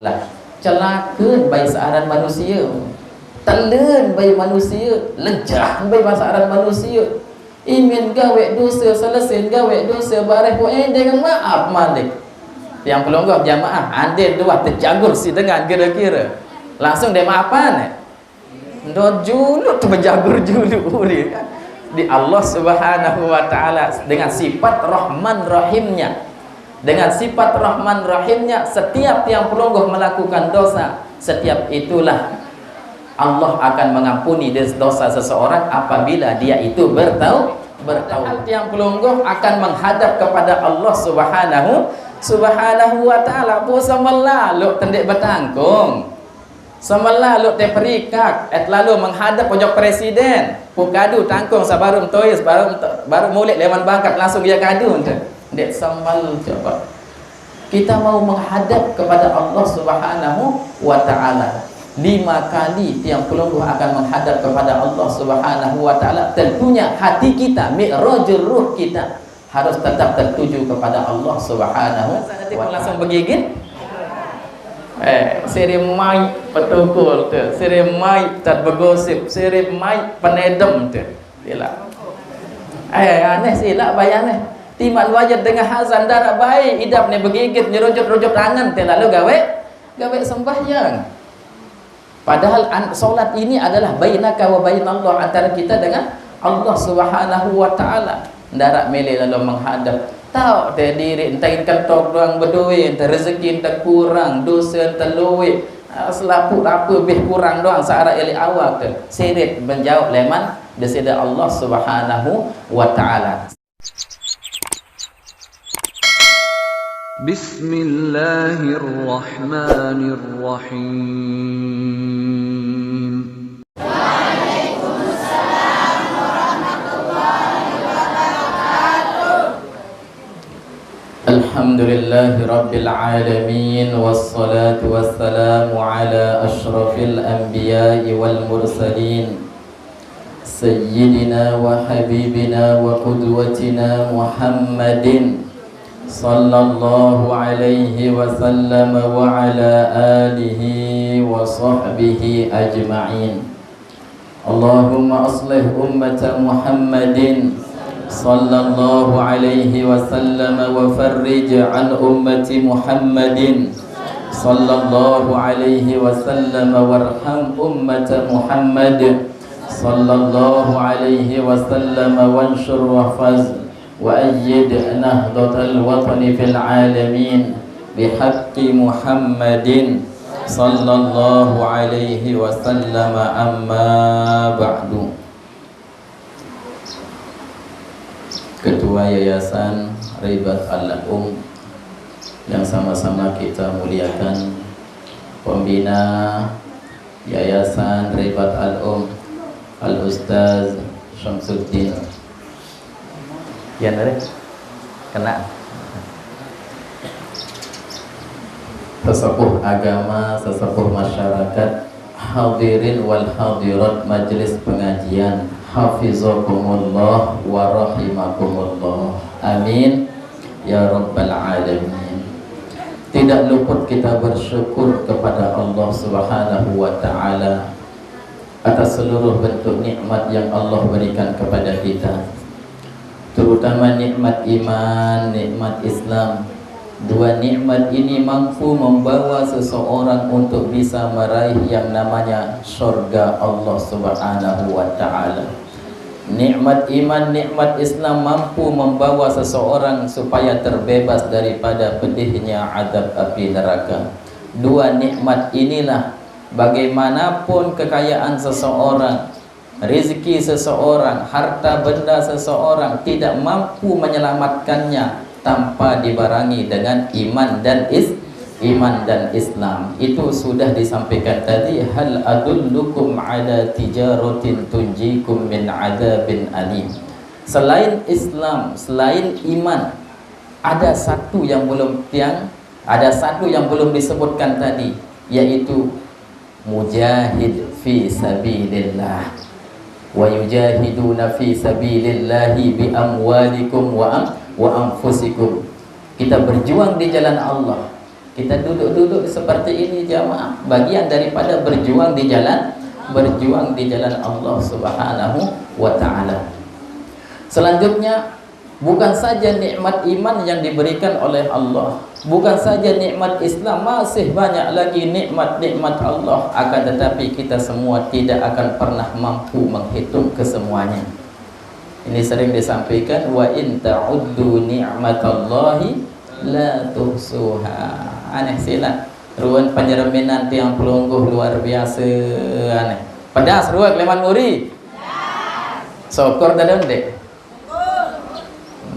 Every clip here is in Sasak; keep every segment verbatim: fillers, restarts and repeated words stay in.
Lah, celaka bai searan manusia. Telen bai manusia, lejah bai searan manusia. Imin gawe dosa, selesai gawe dosa, bareh ko eh dengan maaf malik. Yang pelungguh jamaah, adil dua terjagur si dengan kira-kira. Langsung dia maafan eh. Ndo julu tu berjagur julu uri kan. Di Allah Subhanahu wa Ta'ala dengan sifat Rahman Rahimnya. Dengan sifat Rahman Rahimnya, setiap tiang pelungguh melakukan dosa, setiap itulah Allah akan mengampuni des- dosa seseorang apabila dia itu bertau bertaubat. Tiang pelungguh akan menghadap kepada Allah Subhanahu Subhanahu wa Ta'ala. Puasa melaluk tendik bertanggung. Semela luk te perikak, et lalu menghadap ojok presiden. Pu kadu tangkung sabaru tois, baru baru mulik leman bakat langsung ia kadu ente. Dek sambal coba. Kita mau menghadap kepada Allah Subhanahu wa Ta'ala. Lima kali tiang pelungguh akan menghadap kepada Allah Subhanahu wa Ta'ala. Tentunya hati kita, mi'rajul ruh kita harus tetap tertuju kepada Allah Subhanahu wa Ta'ala. Langsung begigit. Eh, siri mai petukul tu, siri mai tak bergosip, siri mai penedem tu. Bila. Eh, aneh sila bayang eh. Timan wajat dengan hazan darah baik, idap ni begigit, nyerujut-rujut angan tu lalu gawe, gawe sembahyang. Padahal an- solat ini adalah bainaka wa bainallah, antara kita dengan Allah Subhanahu wa Ta'ala. Ndarak mele lalu menghadap. Tau te diri, entah in kentok doang bedoe, entah rezeki entah kurang, dosa entah luwe. Ah, selapu apa bih kurang doang searah elek awak tu. Sirit menjawab leman desida Allah Subhanahu wa Ta'ala. بسم الله الرحمن الرحيم. الحمد لله رب العالمين، والصلاة والسلام على أشرف الأنبياء والمرسلين، سيدنا وحبيبنا وقدوتنا محمد صلى الله عليه وسلم وعلى آله وصحبه أجمعين. اللهم أصلح أمة محمد صلى الله عليه وسلم وفرج عن أمة محمد صلى الله عليه وسلم وارحم أمة محمد صلى الله عليه وسلم وانشر واحفظ وأيد نهضة الوطن في العالمين بحق محمد صلى الله عليه وسلم. أما بعد. Ketua Yayasan Ribat Al-Um yang sama-sama kita muliakan, pembina Yayasan Ribat Al-Um, Al-Ustaz Syamsuddin. Kian tadi? Kena. Sesepuh agama, sesepuh masyarakat, hadirin wal hadirat majlis pengajian, hafizakumullah wa rahimakumullah. Amin ya rabbal alamin. Tidak luput kita bersyukur kepada Allah Subhanahu wa Ta'ala atas seluruh bentuk nikmat yang Allah berikan kepada kita, terutama nikmat iman, nikmat Islam. Dua nikmat ini mampu membawa seseorang untuk bisa meraih yang namanya surga Allah Subhanahu wa Ta'ala. Nikmat iman, nikmat Islam mampu membawa seseorang supaya terbebas daripada pedihnya azab api neraka. Dua nikmat inilah, bagaimanapun kekayaan seseorang, rezeki seseorang, harta benda seseorang, tidak mampu menyelamatkannya tanpa dibarangi dengan iman dan is iman dan Islam. Itu sudah disampaikan tadi, hal adullukum ala tijaratin tunjikum min azabin alim. Selain Islam, selain iman, ada satu yang belum tiang, ada satu yang belum disebutkan tadi, yaitu mujahid fi sabilillah. Wa yujahiduna fi sabilillahi bi amwalikum wa am- wa anfusikum. Kita berjuang di jalan Allah. Kita duduk-duduk seperti ini, jamaah, bagian daripada berjuang di jalan, berjuang di jalan Allah Subhanahu wa Ta'ala. Selanjutnya, bukan saja nikmat iman yang diberikan oleh Allah, bukan saja nikmat Islam, masih banyak lagi nikmat-nikmat Allah, akan tetapi kita semua tidak akan pernah mampu menghitung kesemuanya. Ini sering disampaikan, "Wa in ta'uddu ni'matallahi la tuhsuha." Aneh sila. Ruan penyereminan tiang pelungguh luar biasa aneh. Pedas ruan keleman muri. Syukur dah dek.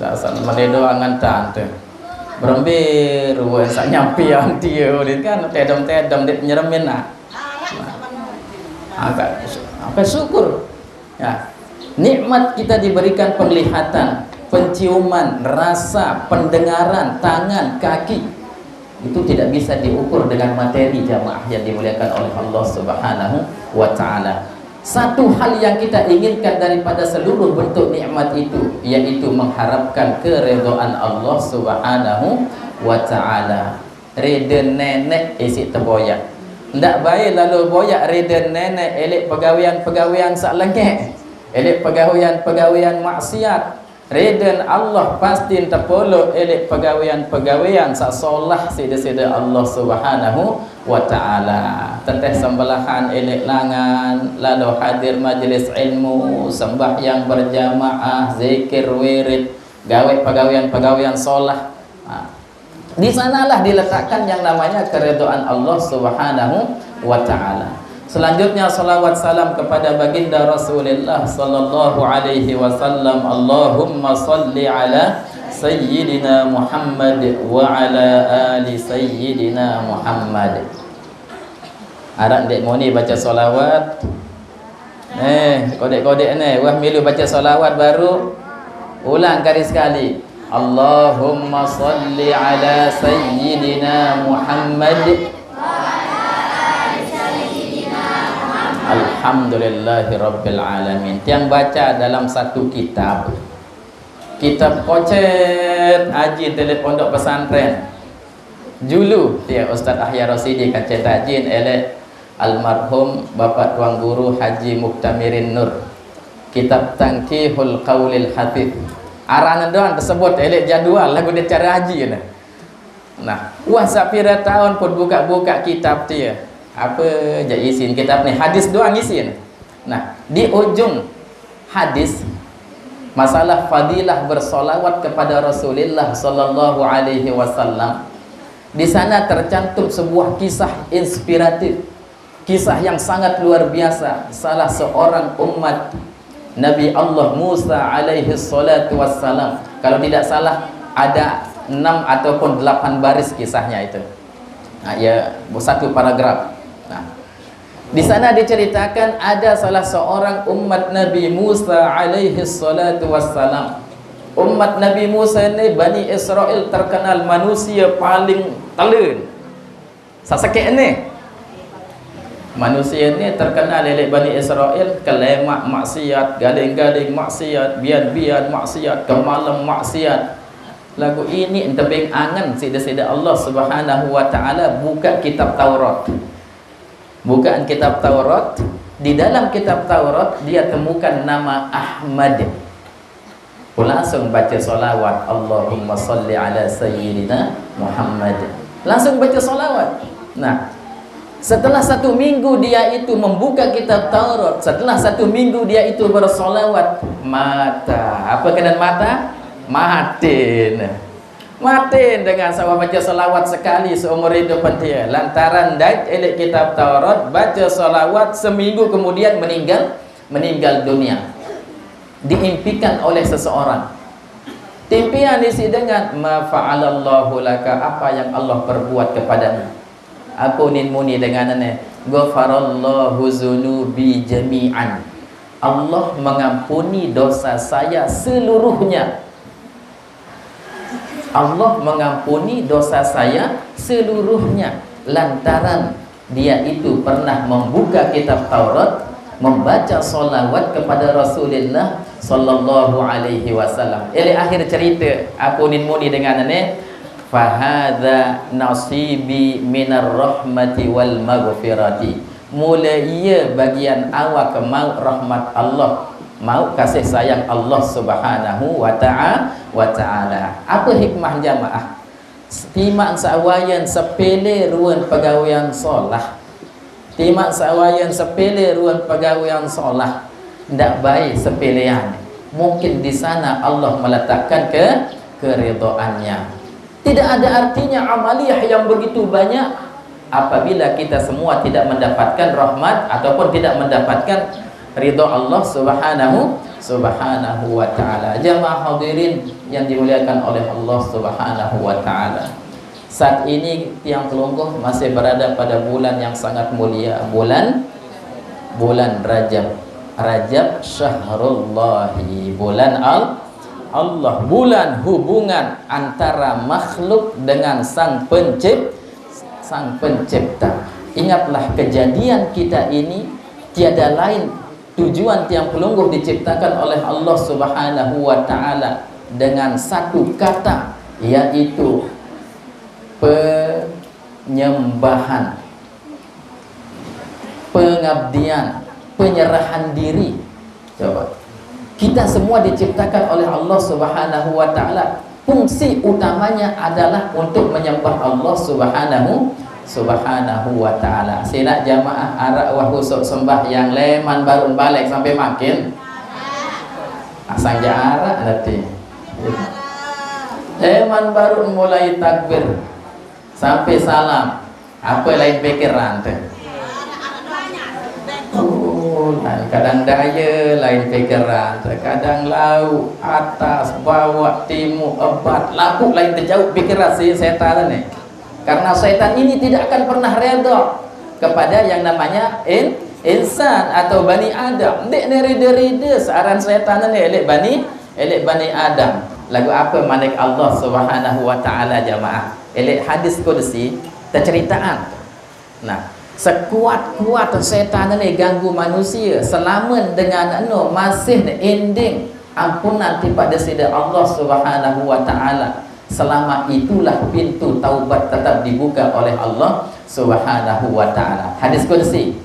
Dasar menedo angan tante. Berembe ruan sak nyampi yang dia ni kan tedom-tedom dek penyeremin nak. Angkat, angkat syukur. Ya. Nikmat kita diberikan penglihatan, penciuman, rasa, pendengaran, tangan, kaki. Itu tidak bisa diukur dengan materi, jamaah yang dimuliakan oleh Allah Subhanahu wa Ta'ala. Satu hal yang kita inginkan daripada seluruh bentuk nikmat itu, yaitu mengharapkan keridhaan Allah Subhanahu wa Ta'ala. Reden nenek isi teboyak. Ndak baik lalu boyak reden nenek elek pegawean-pegawean sak lengek. Elek pegawean-pegawean maksiat. Reden Allah pasti tepolo elek pegawean-pegawean sak solah sida-sida Allah Subhanahu wa Ta'ala. Teteh sembelahan elek langan, lalu hadir majlis ilmu, sembahyang berjamaah, zikir wirid, gawe pegawean-pegawean solah. Ha. Di sanalah diletakkan yang namanya keridhaan Allah Subhanahu wa Ta'ala. Selanjutnya, salawat salam kepada baginda Rasulullah sallallahu alaihi wasallam. Allahumma salli ala Sayyidina Muhammad wa ala ali Sayyidina Muhammad. Arak dek moni baca salawat. Eh, kodek-kodek ni, wah milu baca salawat baru. Ulang kali sekali. Allahumma salli ala Sayyidina Muhammad. Alhamdulillahi Rabbil Alamin. Tiang baca dalam satu kitab. Kitab kocet aji telit pondok pesantren. Julu, tia Ustaz Ahya Rosidi kan cetak jin elek almarhum Bapak Tuan Guru Haji Muktamirin Nur. Kitab Tangkihul Qaulil Hafiz. Aranan doang tersebut elek jadual lagu dia cara haji ni. Nah, wah sapira tahun pun buka-buka kitab tia. Apa je isin kitab ni? Hadis doang isin. Nah, di ujung hadis masalah fadilah bersolawat kepada Rasulullah sallallahu alaihi wasallam, di sana tercantum sebuah kisah inspiratif, kisah yang sangat luar biasa. Salah seorang umat Nabi Allah Musa alaihi salatu wassalam, kalau tidak salah ada enam ataupun delapan baris kisahnya itu. Nah, ya, satu paragraf. Nah, di sana diceritakan ada salah seorang umat Nabi Musa alaihi salatu wassalam. Umat Nabi Musa ni, Bani Israel, terkenal manusia paling telen. Sasekek ni. Manusia ni terkenal elek Bani Israel, kelemak maksiat, galing-galing maksiat, bian-bian maksiat, kemalem maksiat. Lagu ini entebeng angan sida-sida Allah Subhanahu wa Ta'ala buka kitab Taurat. Bukaan kitab Taurat, di dalam kitab Taurat dia temukan nama Ahmad. Langsung baca salawat, Allahumma salli ala Sayyidina Muhammad. Langsung baca salawat. Nah, setelah satu minggu dia itu membuka kitab Taurat, setelah satu minggu dia itu bersalawat, mata. Apa kenan mata? Matin. Matin dengan sawa baca salawat sekali seumur hidup dia. Lantaran dait elek kitab Taurat, baca salawat seminggu kemudian meninggal, meninggal dunia. Diimpikan oleh seseorang. Timpian isi dengan, "Ma fa'alallahu laka," apa yang Allah perbuat kepadamu. Aku nin muni dengan ni, "Ghafarallahu zunubi jami'an." Allah mengampuni dosa saya seluruhnya. Allah mengampuni dosa saya seluruhnya lantaran dia itu pernah membuka kitab Taurat, membaca salawat kepada Rasulullah sallallahu alaihi wasallam. Elek akhir cerita, aku nin muni dengan ni, Fahadza nasibi minar rahmati wal maghfirati. Mula iya bagian awak mauk rahmat Allah, mauk kasih sayang Allah Subhanahu wa ta'a-, wa taala. Apa hikmah jamaah? Timaq saq wayen sepele ruen pegawean solah. Timaq saq wayen sepele ruen pegawean solah. Ndak bae sepelean. Mungkin di sana Allah meletakkan ke-, keridhoannya. Tidak ada artinya amaliyah yang begitu banyak apabila kita semua tidak mendapatkan rahmat ataupun tidak mendapatkan ridho Allah Subhanahu, Subhanahu wa taala. Jamaah hadirin yang dimuliakan oleh Allah Subhanahu wa taala. Saat ini tiang pelungguh masih berada pada bulan yang sangat mulia, bulan, bulan Rajab. Rajab syahrullahi, bulan Al-, Allah, bulan hubungan antara makhluk dengan Sang Pencip-, Sang Pencipta. Ingatlah, kejadian kita ini tiada lain, tujuan tiang pelungguh diciptakan oleh Allah Subhanahu wa taala dengan satu kata, yaitu penyembahan, pengabdian, penyerahan diri. Coba. Kita semua diciptakan oleh Allah Subhanahu wa taala. Fungsi utamanya adalah untuk menyembah Allah Subhanahu, Subhanahu wa taala. Silaq jamaah araq wah usuk sembahyang leman baruq balik sampai makin. Asang jaq araq nanti. Leman baruq mulai takbir sampai salam. Apa lain pikiran tu? Oh, lain. Kadang daya lain pikiran tu. Kadang lauq, atas, bawaq, timuq, ebat, lapuq lain tejauq pikiran si setan ni. Karena setan ini tidak akan pernah redha kepada yang namanya in-, insan atau Bani Adam. Ndeq ne rida-rida searan setan ni leq Bani, leq Bani Adam. Laguq apa manik Allah Subhanahu wa taala, jamaah? Leq hadis qudsi teceritaan. Nah, sekuat-kuat setan ni ganggu manusia, selamen dengan eno masih endeng ampunan tipaq Deside Allah Subhanahu wa taala. Selama itulah pintu taubat tetap dibuka oleh Allah Subhanahu wa taala. Hadis qudsi,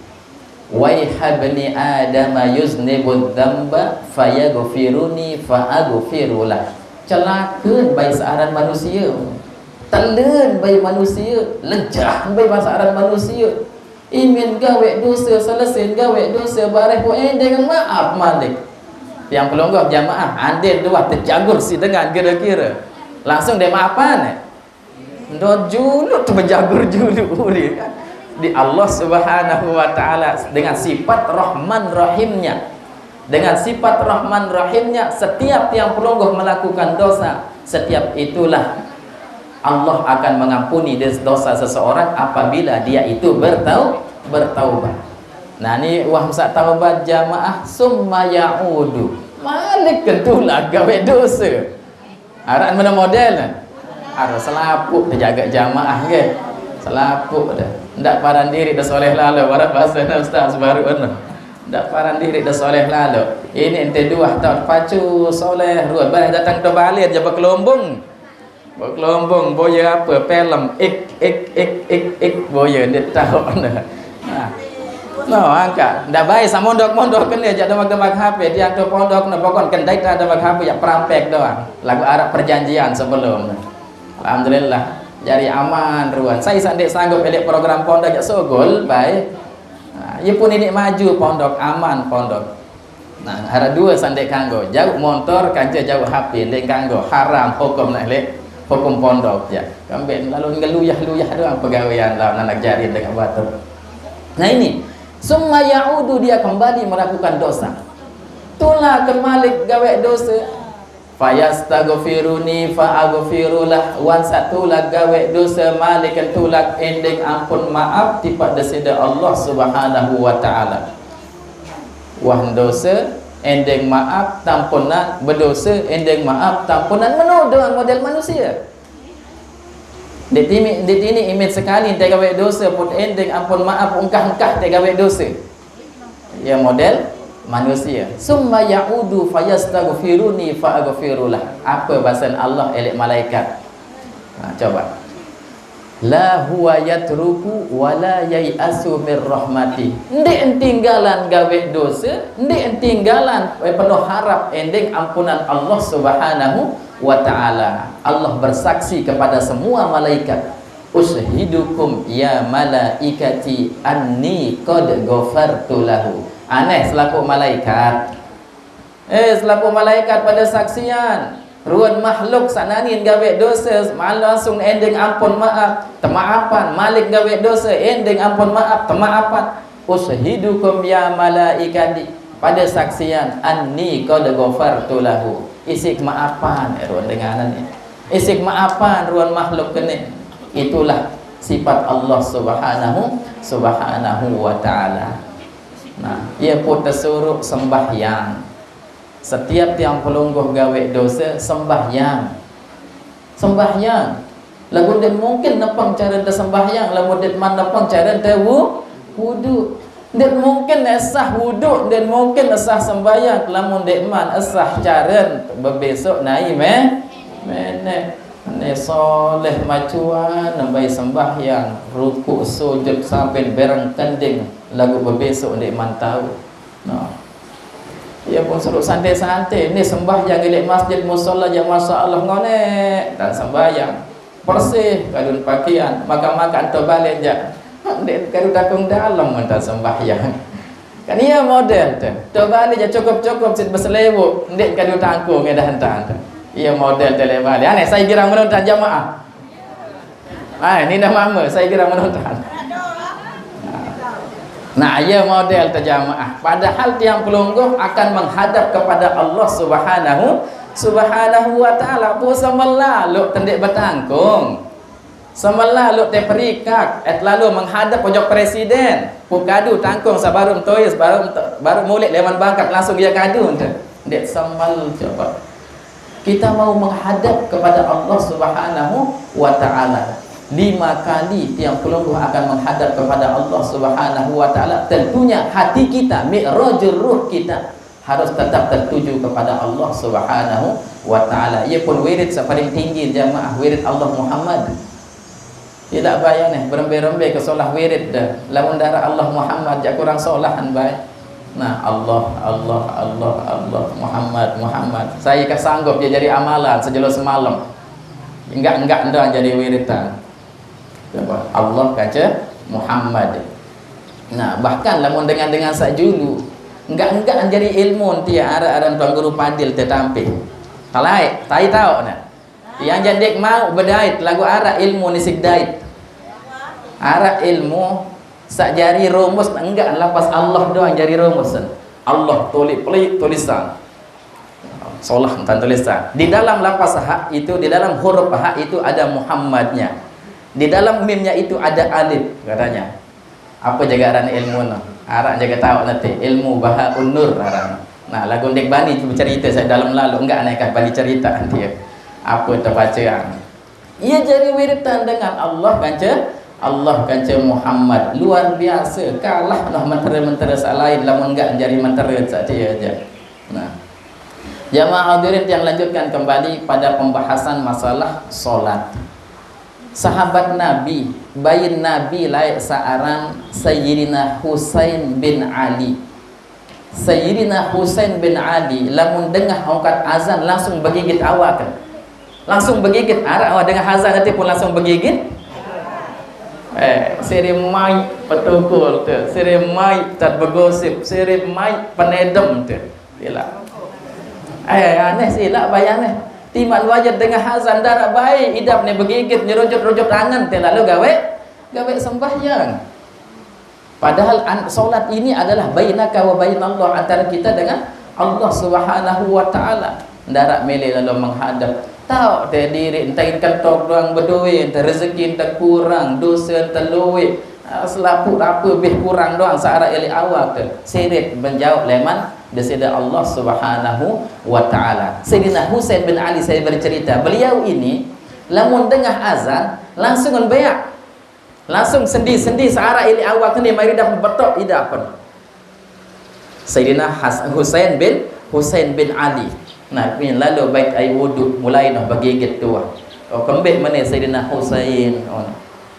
"Waiha bni Adam yuznibu dzamba fayaghfiruni faaghfiru lah." Celake bae searan manusia. Telen bae manusia, lejah bae searan manusia. Imin gaweq dose, selesen gaweq dose, bareh pun endeng maap malik. Tiang pelungguh jamaah, andin duah tejagur si dengan kira-kira. Langsung demaafan, eh? Ndo juluq tu bejagur juluq ulih, kan? Di Allah Subhanahu wa taala dengan sifat Rahman Rahimnya. Dengan sifat Rahman Rahimnya, setiap tiang pelungguh melakukan dosa, setiap itulah Allah akan mengampuni des-, dosa seseorang apabila dia itu bertau-, bertaubat. Nah, ni wah mesaq taubat jamaah, summa ya'udu. Malik ke tulak gaweq dose. Araq mene model? Araq selapuq tejagaq jamaah nggih. Selapuq dah. Ndaq paran diriq dah soleh lalo, araq bahasene ustaz baruq eno. Ndaq paran diriq dah soleh lalo. Ini ente duah taun pacu soleh, ruan bareh dateng to balen jaq bekelombong. Bekelombong, boye ape? Pelem. Ik, ik, ik, ik, ik, boye ndeq taoq ne. Nah. No, angkaq. Ndaq bae saq mondok-mondok kene jaq demak-demak H P, tiang to pondok ne pokok kendait demak H P jaq perampek doang. Laguq araq perjanjian sebelum. Alhamdulillah, jari aman ruan. Sai saq ndeq sanggup leq program pondok jaq sugul bae. Nah, ie pun iniq maju pondok, aman pondok. Nah, araq due saq ndeq kanggo, jauq montor kance jauq H P ndeq kanggo, haram hukum ne leq hukum pondok jaq. Kembeq lalo ngeluyah-luyah doang pegawean laun anak jarin dengan batur. Nah, ini, summa ya'udu, dia kembali melakukan dosa. Tulak ke malik gaweq dose. Fayastaghfiruni faaghfiru lah. Wan saq tulak gaweq dose malik, tulak endeng ampun maap tipaq Deside Allah Subhanahu wa taala. Wah dose, endeng maap, tampunan, bedose, endeng maap, tampunan, meno doang model manusie. Ndeq timiq, ndeq tiniq imit sekali nte gaweq dose, put endeng ampun maap, engkah-engkah te gaweq dose. Ye model manusie. Summa ya'udu fayastaghfiruni faaghfiru lah. Ape basen Allah eleq malaikat? Ha, coba. La huwa yatruku wa la yai'asu mir rahmati. Ndeq entinggalan gaweq dose, ndeq entinggalan, eh, penuh harap endeng ampunan Allah Subhanahu wa Ta'ala. Allah bersaksi kepada semua malaikat, "Ushidukum ya malaikati anni qad ghafartu lahu." Aneh selapuq malaikat. Eh, selapuq malaikat pade saksian. Ruen makhluk saq nangin gaweq dose, mal langsung endeng ampun maap, temaapang. Malik gaweq dose, endeng ampun maap, temaapang. "Ushidukum ya malaikati," pade saksian, "anni qad ghafartu lahu." Isiq maapang, eh, ruen denganan, ya. Isiq maapang ruen makhluk kene. Itulah sifat Allah Subhanahu, Subhanahu wa Ta'ala. Nah, ie pun tesuruq sembahyang. Setiap tiang pelungguh gaweq dose, sembahyang. Sembahyang. Laguq ndeq mungkin nepeng care te sembahyang, lamun ndeq man nepeng care te wu-, wudu. Ndeq mungkin esah wudu, ndeq mungkin esah sembahyang, lamun ndeq man esah care bebesoq nai me-, meneq. Ne soleh macuan nembai sembahyang, rukuk sujud sampe bereng kending, laguq bebesoq ndeq man tao. Nah. Ie pun suruq sante-sante, ni sembahyang leq masjid musala jaq, masya Allah, ngoneq, ntan sembahyang. Bersih, kadun pakaian, makan-makan, to bale jaq. Ndeq kadu takung dalem, ntan sembahyang. Kan ie model te. To bale jaq cukup-cukup siq beselewoq, ndeq kadu takung edah ntan. Ie model te leq bale. Aneh, sai girang menuntan jamaah. Ai, nine mame, sai kira menonton. Nah, ie model te jamaah. Padahal tiang pelungguh akan menghadap kepada Allah Subhanahu, Subhanahu wa Ta'ala. Pun semelaluq te ndeq betangkung. Semelaluq te perikak, et lalu menghadap ojok presiden. Pun kadu tangkung saq baruq tois, baruq, baruq muleq leman bangkat langsung ie kadu te. Ndeq semel coba. Kita mau menghadap kepada Allah Subhanahu wa Ta'ala. Lima kali tiang pelungguh akan menghadap kepada Allah Subhanahu wa Ta'ala. Tentunya hati kita, mi'rajur ruh kita, harus tetap tertuju kepada Allah Subhanahu wa Ta'ala. Ie pun wirid saq paling tinggi, jamaah, wirid Allah Muhammad. Silaq bayangne, berembe-rembe ke solah wirid de. Lamun ndaraq Allah Muhammad, jaq kurang solahan bae. Nah, Allah, Allah, Allah, Allah, Muhammad, Muhammad. Sai ke sanggup ie jari amalan sejelo semalem. Enggak-enggak ndoang jari wiridan. Coba, Allah kance Muhammad. Nah, bahkan lamun dengan-dengan saq julu, enggak-enggak jari ilmu ntie araq aran Tuan Guru Padil tetampe. Talaeq, tai taoq ne. Tiang jaq ndeq mauq bedait, laguq araq ilmu nisiq dait. Araq ilmu saq jari rumus, enggak, lapas Allah doang jari rumus. Allah tuliq peliq tulisan. Solah ntan tulisan. Di dalam lapas ha itu, di dalam huruf ha itu ada Muhammadnya. Di dalam mimnya itu ada alif, katanya. Ape jage aran ilmune? Araq jage taoq nete, ilmu Bahaun Nur aranne. Nah, laguq ndeq bani becerite saq dalem lalo, enggak ne kah bani cerite ntie. Ape tebaceang? Ie jari wiritan dengan Allah kance, Allah kance Muhammad. Luar biase, kalah noh mentere-mentere saq lain lamun enggak jari mentere saq tie jaq. Nah. Jamaah hadirin, tiang lanjutkan kembali pada pembahasan masalah salat. Sahabat Nabi, bain Nabi laeq saq aran Sayyidina Husain bin Ali. Sayyidina Husain bin Ali lamun dengah ongkat azan langsung begigit awak. Langsung begigit, araq wah dengah azan ate pun langsung begigit. Eh, sire maiq petukul te, sire maiq tat begosip, sire maiq penedem te. Silaq. Eh, aneh silaq bayangne. Timaq wajah dengah azan ndaraq bae, idapne begigit, nyerujut-rujut angen, te lalo gaweq, gaweq sembahyang. Padahal an-, salat ini adalah bainaka wa bainallah, antara kita dengan Allah Subhanahu wa Ta'ala. Ndaraq mele lalo menghadap. Taoq te diriq ntain kentok doang bedoe, ente rezeki ente kurang, dose ente lueq. Ah, selapuq ape bih kurang doang saq araq leq awak te. Sirit menjauh leman Deside Allah Subhanahu wa Ta'ala. Sayyidina Husain bin Ali, saya bercerita, beliau ini lamun dengah azan, langsung beaq. Langsung sendi-sendi saq araq leq awakne mari dapet betok idapne. Sayyidina Has-, Husain bin, Husain bin Ali. Nah, min lalo bait aiq wudu, mulai noh begigit tuah. Oh, kembek mana Sayyidina Husain. Oh.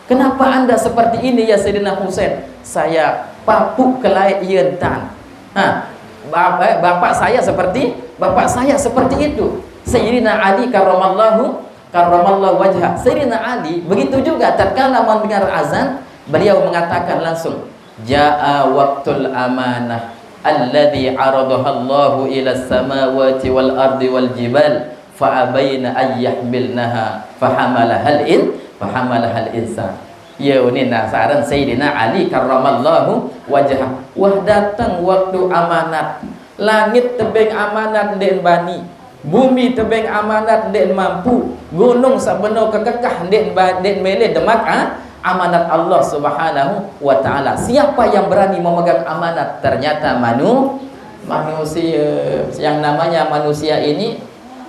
Kenapa anda seperti ini ya Sayyidina Husain? Saya papuk kelai ian tan. Ha, bapak, bapak saya seperti bapak saya seperti itu. Sayyidina Ali karramallahu karramallahu wajha. Sayyidina Ali begitu juga tatkala mendengar azan, beliau mengatakan langsung, "Jaa waqtul amanah alladhi aradahallahu ila samawati wal ardi wal jibal fa abaina an yahmilnaha fa hamalahal in fa hamalahal insan." Ya, ini nasaran Sayyidina Ali karramallahu wajhah. Wah, datang waktu amanat. Langit tebeng amanat ndeqn bani. Bumi tebeng amanat ndeqn mampu. Gunung sabeno kekekah ndeqn ba-, ndeqn mele demak, ah, amanat Allah Subhanahu wa Ta'ala. Siapa yang berani memegang amanat? Ternyata manu-, manusia. Yang namanya manusia ini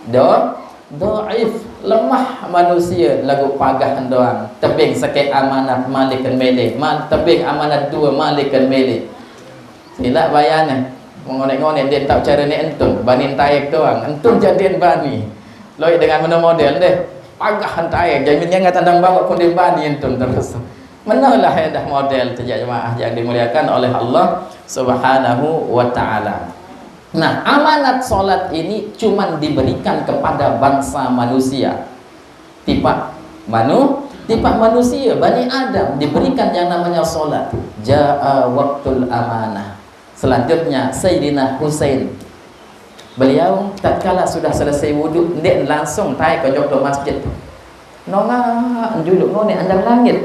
do-, doif, lemah manusia, laguq pagah doang. Tebeng sekeq amanat maliken mele, ma-, tebeng amanat due maliken mele. Silaq bayane, mengoneq-ngoneq ndeq tao carane entun, bani taek doang, entun jaq ndeq bani. Loiq dengan meno model deh, pagah taek, jamin nyengat andang bawa pun ndeq bani entun terus. Menolah endah model tu jemaah yang dimuliakan oleh Allah Subhanahu wa Ta'ala. Nah, amanat salat ini cuman diberikan kepada bangsa manusia. Tipaq manu-, tipaq manusia, Bani Adam, diberikan yang namanya salat. Jaa waqtul amanah. Selanjutnya, Sayyidina Husain. Beliau tatkala sudah selesai wudu, ndeq langsung taek ojok to masjid. Nongaq njuluq ngoneq andang langit.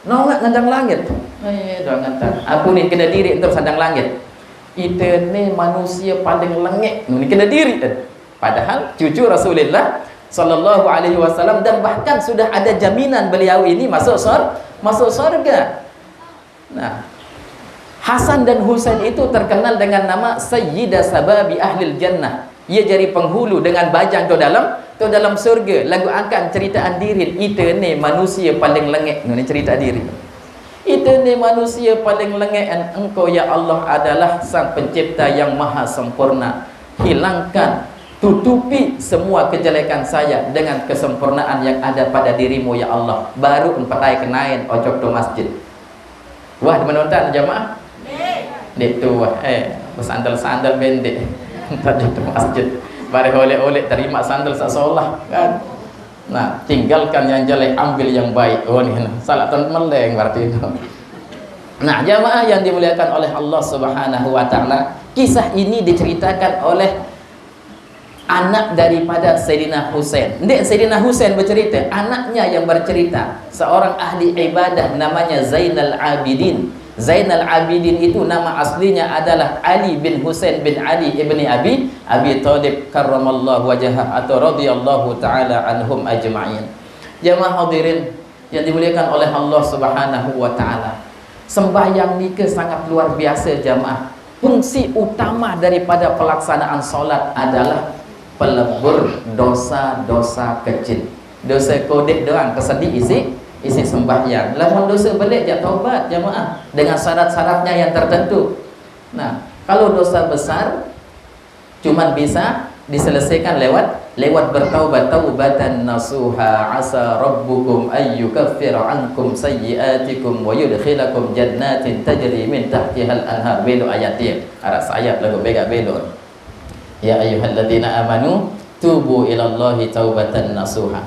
Nongaq nandang langit. Eh, doang ngentan. Aku ni kena diriq terus andang langit. Ite ni manusia paling lengeq. Ni kena diriq. Padahal cucu Rasulullah sallallahu alaihi wasallam dan bahkan sudah ada jaminan beliau ini masuk sor-, masuk sorga. Nah, Hasan dan Husain itu terkenal dengan nama Sayyida Sababi Ahlil Jannah. Ia jari penghulu dengan bajang to dalem, to dalem surga. Laguq angkat ceritaan diri, ite ni manusia paling lengeq, ni cerita diri. Ite ni manusia paling lengeq, engkau ya Allah adalah Sang Pencipta yang Maha Sempurna. Hilangkan, tutupi semua kejelekan saya dengan kesempurnaan yang ada pada dirimu ya Allah. Baru empetai kenain ojok to masjid. Wah, menonton jamaah? Ndeq tuah, eh, besandal-sandal bendeq. Entar di masjid. Bareh oleh-oleh terima sandal saq solah, kan? Nah, tinggalkan yang jelek, ambil yang baik. Oh, ni, nah, salah ton meleng berarti itu. Nah, jamaah yang dimuliakan oleh Allah Subhanahu wa Ta'ala, kisah ini diceritakan oleh anak daripada Sayyidina Husain. Ndeq Sayyidina Husain bercerita, anaknya yang bercerita. Seorang ahli ibadah namanya Zainal Abidin. Zainal Abidin itu nama aslinya adalah Ali bin Husain bin Ali ibni Abi, Abi Thalib karramallahu wajhah atau radhiyallahu ta'ala anhum ajma'in. Jamaah hadirin yang dimuliakan oleh Allah Subhanahu wa Ta'ala. Sembahyang nike sangat luar biasa, jamaah. Fungsi utama daripada pelaksanaan salat adalah pelebur dosa-dosa kecil. Dosa kodeq doang kesediq isiq, isiq sembahyang. Lamun dosa beleq jaq taubat, jamaah, dengan syarat-syaratnya yang tertentu. Nah, kalau dosa besar, cuman bisa diselesaikan lewat, lewat bertaubat, taubatan nasuha, asa rabbukum ayyukaffira ankum sayyiatikum wa yudkhilakum jannatin tajri min tahtihal anhar. Belok ayat dia. Araq sayat laguq begaq belok. Ya ayyuhalladzina amanu tubu ilallahi taubatan nasuha.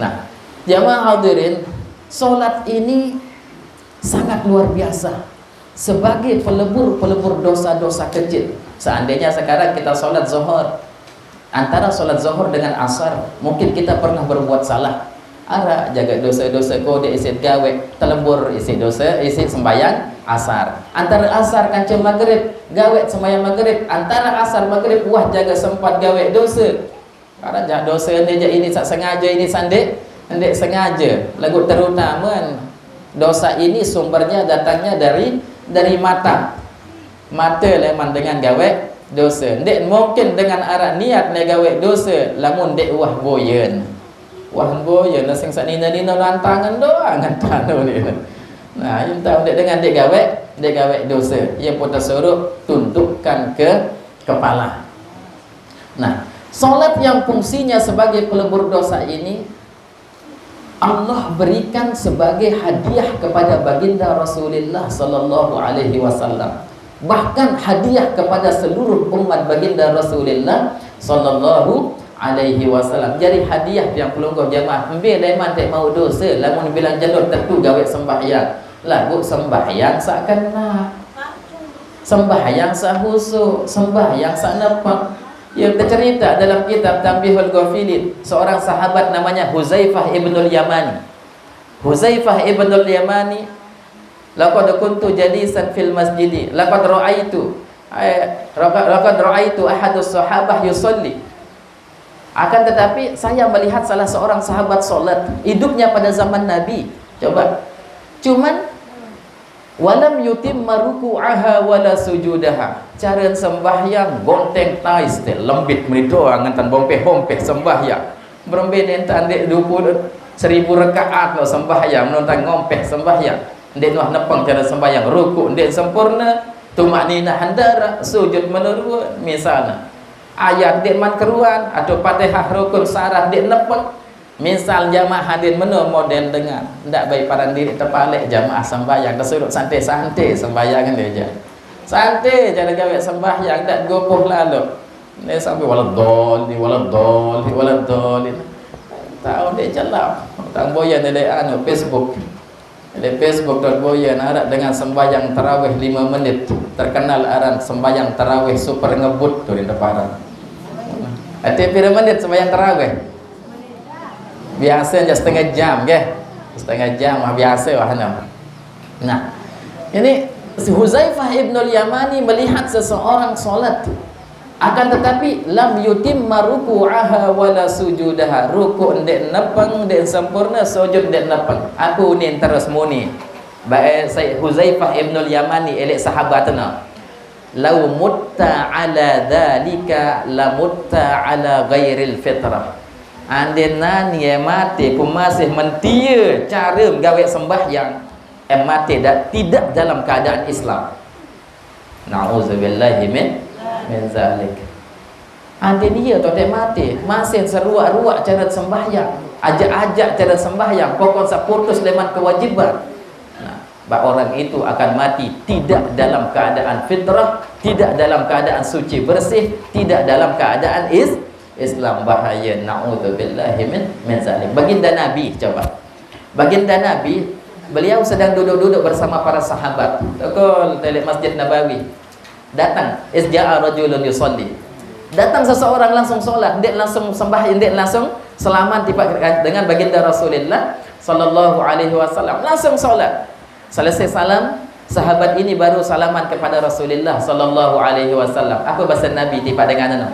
Nah, jamaah hadirin, salat ini sangat luar biasa sebagai pelebur-pelebur dosa-dosa kecil. Seandainya sekarang kita salat Zuhur, antara salat Zuhur dengan Asar, mungkin kita pernah berbuat salah. Araq jage dosa-dosa kodeq isiq gaweq, telebur isiq dosa, isiq sembahyang Asar. Antara Asar kance Magrib, gaweq sembahyang Magrib, antara Asar Magrib, wah, jage sempat gaweq dosa. Araq jaq dosa ni jaq ini saq sengaje, ini saq ndeq, ndeq sengaje. Laguq terutama dosa ini sumbernya datangnya dari, dari mata. Mata leman dengan gaweq dosa. Ndeq mungkin dengan araq niat ne gaweq dosa lamun ndeq wah boyen. Wah boyen, asing saq nine-nine lantangan doang ngentan ni. Nah, entah ndeq dengan ndeq gaweq, ndeq gaweq dosa. Ie pun tesuruq tundukkan ke kepala. Nah, salat yang fungsinya sebagai pelebur dosa ini Allah berikan sebagai hadiah kepada baginda Rasulullah sallallahu alaihi wasallam. Bahkan hadiah kepada seluruh umat baginda Rasulullah sallallahu alaihi wasallam. Jadi hadiah tiang pelungguh jemaah. Embe dai man tak mau dosa, lamun bilang jalur tentu gawe sembahyang. Lagu sembahyang sakena. Sembahyang sahusuk, sembahyang sanepek. Ya, tercerita dalam kitab Tanbihul Ghafilin, seorang sahabat namanya Huzaifah ibnul Yamani. Huzaifah ibnul Yamani, "Laqad kuntu jalisan fil masjidi, laqad ra'aitu, eh, laqad, laqad ra'aitu ahadus sahabah yusalli." Akan tetapi, saya melihat salah seorang sahabat sholat, hidupnya pada zaman Nabi. Coba. Cuman, "Walam yutimma ruku'aha wala sujudaha." Cara sembahyang gonteng tais te lembit merido angan tan bompeh-bompeh sembahyang. Berembe nentan dek dua puluh seribu rakaat lo sembahyang, nonton ngompeh sembahyang. Ndek nuah nepeng cara sembahyang, ruku ndek sempurna, tumakninah handara, sujud menurun, misalnya. Ayat ndek man keruan, atau Fatihah rukun sarah ndek nepeng. Misal jamaah hadir meno model dengan, ndak baik paran diri tepalek jamaah sembahyang, kesuruh santai-santai sembahyang dia je. Santai cara gawe sembahyang, ndak gopoh lalu. Ni sampai waladhdallin, waladhdallin, waladhdallin. Tahu dia jelas. Tang boyan dia anu Facebook. Di Facebook dot boyan arak dengan sembahyang tarawih lima menit. Terkenal aran sembahyang tarawih super ngebut tu di depan. Ati pira menit sembahyang tarawih? Biasa je setengah jam ke? Setengah jam mah biasa wah nam. Nah, ini si Huzaifah ibnul Yamani melihat seseorang sholat. Akan tetapi, lam yutimma ruku'aha wala sujudaha. Ruku' ndek nepeng, ndek sempurna, sujud ndek nepeng. Aku ni terus muni. Bae Sayyid Huzaifah ibnul Yamani, elek sahabat na. "Lau mutta ala dzalika lamutta ala ghairil fitrah." Ande nani e mate pun masih mentia cara gawe sembahyang, e mate dak, tidak dalam keadaan Islam. Na'udzubillahi min, min zalik. Ande nia tu dek mate, masih seruak-ruak cara sembahyang, ajak-ajak cara sembahyang, pokok seputus leman kewajiban. Nah, bak orang itu akan mati tidak dalam keadaan fitrah, tidak dalam keadaan suci bersih, tidak dalam keadaan is, Islam, bahaya. Na'udzubillahi min, min zalik. Baginda Nabi, coba. Baginda Nabi, beliau sedang duduk-duduk bersama para sahabat. Tokol telik Masjid Nabawi. Datang, "Iz ja'a rajulun yusalli." Datang seseorang langsung sholat, ndak langsung sembah, ndak langsung salaman tiba dengan baginda Rasulullah sallallahu alaihi wasallam. Langsung sholat. Selesai salam, sahabat ini baru salaman kepada Rasulullah sallallahu alaihi wasallam. Apa bahasa Nabi tiba dengan anu?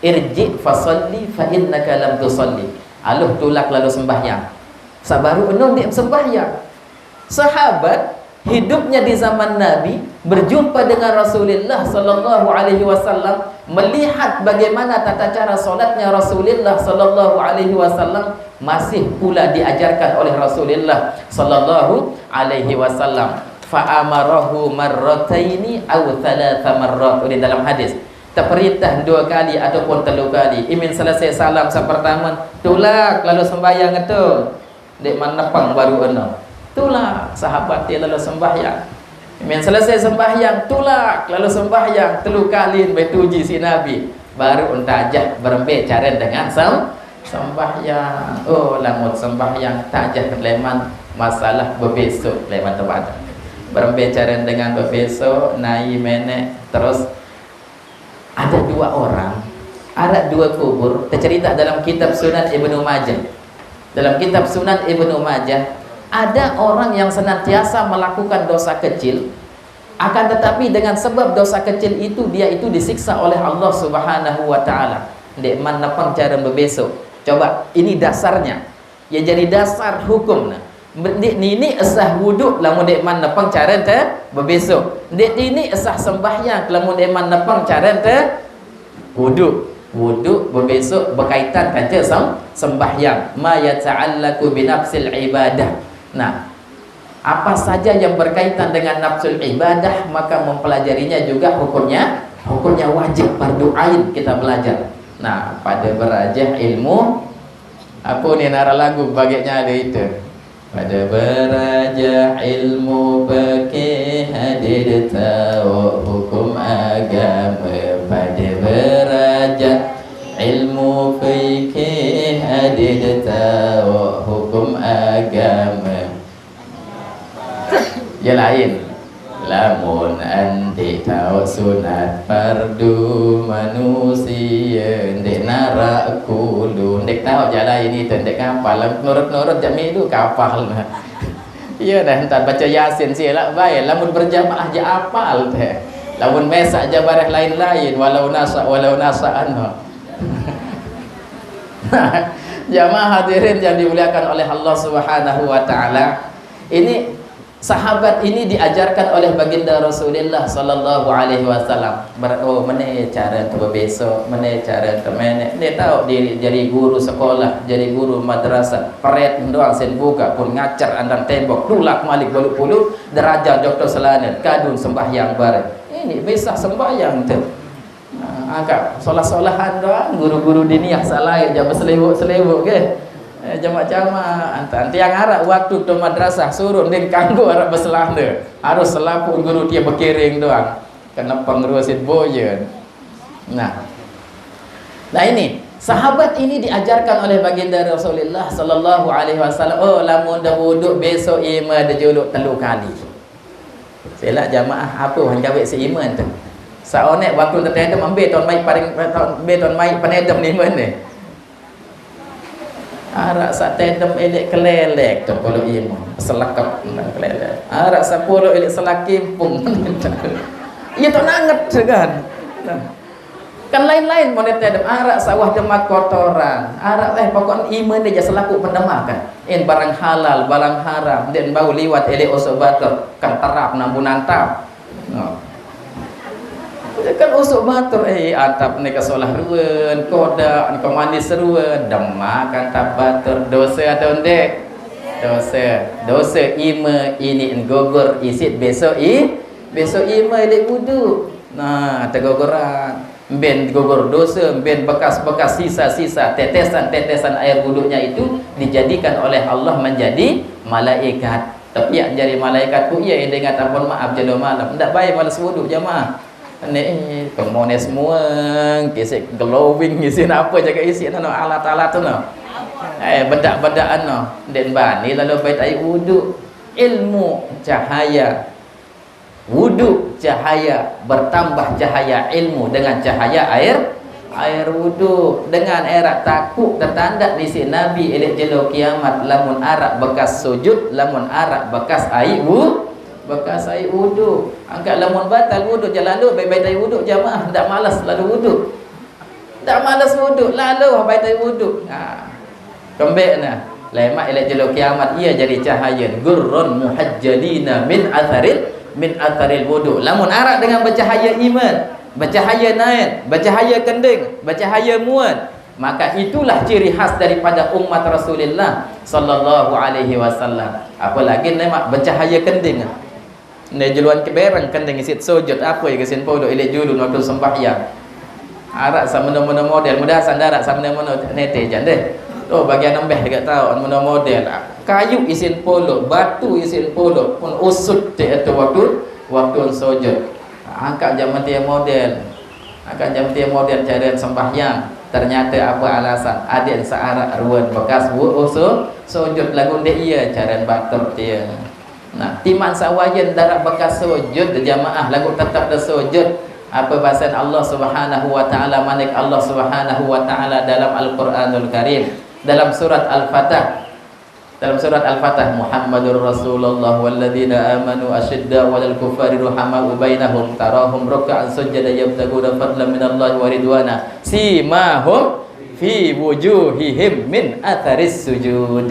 "Irji fasalli fa innaka lam tusalli." Aluh tulak lalu sembahyang. Sabaru anu ndak sembahyang. Sahabat hidupnya di zaman Nabi, berjumpa dengan Rasulullah sallallahu alaihi wasallam, melihat bagaimana tata cara salatnya Rasulullah sallallahu alaihi wasallam, masih pula diajarkan oleh Rasulullah sallallahu alaihi wasallam. Fa amarahu marrataini aw thalatha marrat. Di dalam hadis, teperintah dua kali ataupun telu kali. Imin selesai salam sa pertama, tulak lalu sembahyang itu. Dek man nepang baru eno. Tulak sahabat dia lalu sembahyang. Min selesai sembahyang, tulak lalu sembahyang telu kali, betuji si Nabi. Baru entajah berembe caren dengan sem, sembahyang. Oh, lamun sembahyang tajah leman masalah bebesok leman tempat. Berembe caren dengan bebesok, nai menek, terus ada dua orang, ada dua kubur, tercerita dalam kitab Sunan Ibnu Majah. Dalam kitab Sunan Ibnu Majah, ada orang yang senantiasa melakukan dosa kecil, akan tetapi dengan sebab dosa kecil itu, dia itu disiksa oleh Allah Subhanahu wa Ta'ala. Ndak man nepang cara bebesok. Coba, ini dasarnya. Ya, jadi dasar hukum nah. Ndik nini esah wudu lamun dek man nepang caren te bebesok. Ndik nini esah sembahyang lamun dek man nepang caren te wudu. Wudu bebesok berkaitan kanca sem, sembahyang. Ma yata'allaqu binafsil ibadah. Nah, apa saja yang berkaitan dengan nafsul ibadah, maka mempelajarinya juga hukumnya, hukumnya wajib, fardu ain kita belajar. Nah, pada berajah ilmu Apa ni nara lagu bagiknya ada itu? Pada beraja ilmu fikih hadir tahu hukum agama. Pada beraja ilmu fikih hadir tahu hukum agama. Ya lain. Lamun andik tahu sunat fardu manusia, ndik narak kulu, ndik tahu jalan ini tu, ndik kapal, nurut-nurut jami tu kapal. Iya dah, entar baca Yasin silak baik. Lamun berjamaah je apal teh. Lamun mesak je bareh lain-lain, walau nasa, walau nasa anu. Jamaah hadirin yang dimuliakan oleh Allah Subhanahu wa taala. Ini sahabat ini diajarkan oleh baginda Rasulullah sallallahu alaihi wasallam. Ber-, oh, mana cara tu berbesok, mana cara tu menek. Dia tahu diri jadi guru sekolah, jadi guru madrasah. Peret doang sen buka pun ngacar andang tembok, tulak malik balu puluh, derajat doktor selanet, kadun sembahyang bareng. Ini bisa sembahyang tu. Nah, angkat solah-solahan doang, guru-guru diniah salai, jangan berselewuk-selewuk ke. Eh, jamak-jamak, antan tiang arak waktu tu madrasah suruh din kanggo arak berselanda. Harus selapu guru dia berkiring doang. Kena pengerusit boyen. Nah. Nah ini, sahabat ini diajarkan oleh baginda Rasulullah sallallahu alaihi wasallam, oh, lamun dah wuduk besok ima dah juluk telu kali. Selak jamaah apa orang jawab seiman tu. Saonek waktu tetedem ambil tuan mai paling, ambil tuan mai penedem ni mana. Arak sat tedem elek kelelek tu puluh iman. Selekep kelelek. Arak sepuluh elek selakimpung. Iya tu nanget kan. Nah. Kan lain-lain model tedem. Arak sawah demak kotoran. Arak eh pokok iman dia selaku pendemak kan. In barang halal, barang haram. Dia bau liwat elek osok batur. Kan terap nambu nantap. Nah. Kan usuk batur, eh, antap ni kesolah ruan, kodak ni kemanis ruan, demak antap batur, dosa atau ndek? Dosa. Dosa ima ini gugur isit besok i, besok ima ilik wudu. Nah, teguguran. Ben gugur dosa, ben bekas-bekas sisa-sisa tetesan-tetesan air wudunya itu dijadikan oleh Allah menjadi malaikat. Tapi yang jadi malaikat ku iya yang dengan ampun maaf jelo malam. Ndak baik malas wudu jamaah. Ni, eh, kemones mueng, kisik glowing, isin apa jaga isi no alat-alat tu no. Eh, bedak-bedak no. Den bani lalu bait ai wudu. Ilmu cahaya. Wudu cahaya, bertambah cahaya ilmu dengan cahaya air, air wudu. Dengan erak takut tertanda di si Nabi elek jelo kiamat lamun arak bekas sujud, lamun arak bekas ai wu-, bekas ai wudu. Angkat lamun batal wudu je lalu, baik-baik ai wudu jamaah, ndak malas lalu wudu. Ndak malas wudu, lalu baik ai wudu. Nah, kembek nah. Lemak elek jelo kiamat, ia jadi cahaya. Gurrun muhajjalina min atharil, min atharil wudu. Lamun arak dengan bercahaya iman, bercahaya naik, bercahaya kending, bercahaya muat. Maka itulah ciri khas daripada umat Rasulullah sallallahu alaihi wasallam. Apalagi lemak bercahaya kending. Ne juluan kebereng kending isit sujud, apa ya kesin polo ilik julun waktu sembahyang. Arak sama meno model, mudah sandarak sama meno nete jan deh. Oh, bagian nembeh dekat tahu meno model. Kayu isin polo, batu isin polo, pun usut te itu waktu, waktu sujud. Angkat zaman dia model. Angkat zaman dia model cara sembahyang. Ternyata apa alasan? Adik searak ruan bekas wu-, usu-, sujud lagu dek iya cara batur dia. Nah, timan sawayen darat bekas sujud jamaah lagu tetap dah sujud. Apa bahasan Allah Subhanahu wa taala, manik Allah Subhanahu wa taala dalam Al-Quranul Karim, dalam surat Al-Fatah. Dalam surat Al-Fatah, Muhammadur Rasulullah walladzina amanu asyidda walal kufari ruhamau bainahum tarahum ruk'an sujada yabtaguna fadlan minallahi wa ridwana simahum fi wujuhihim min atharis sujud.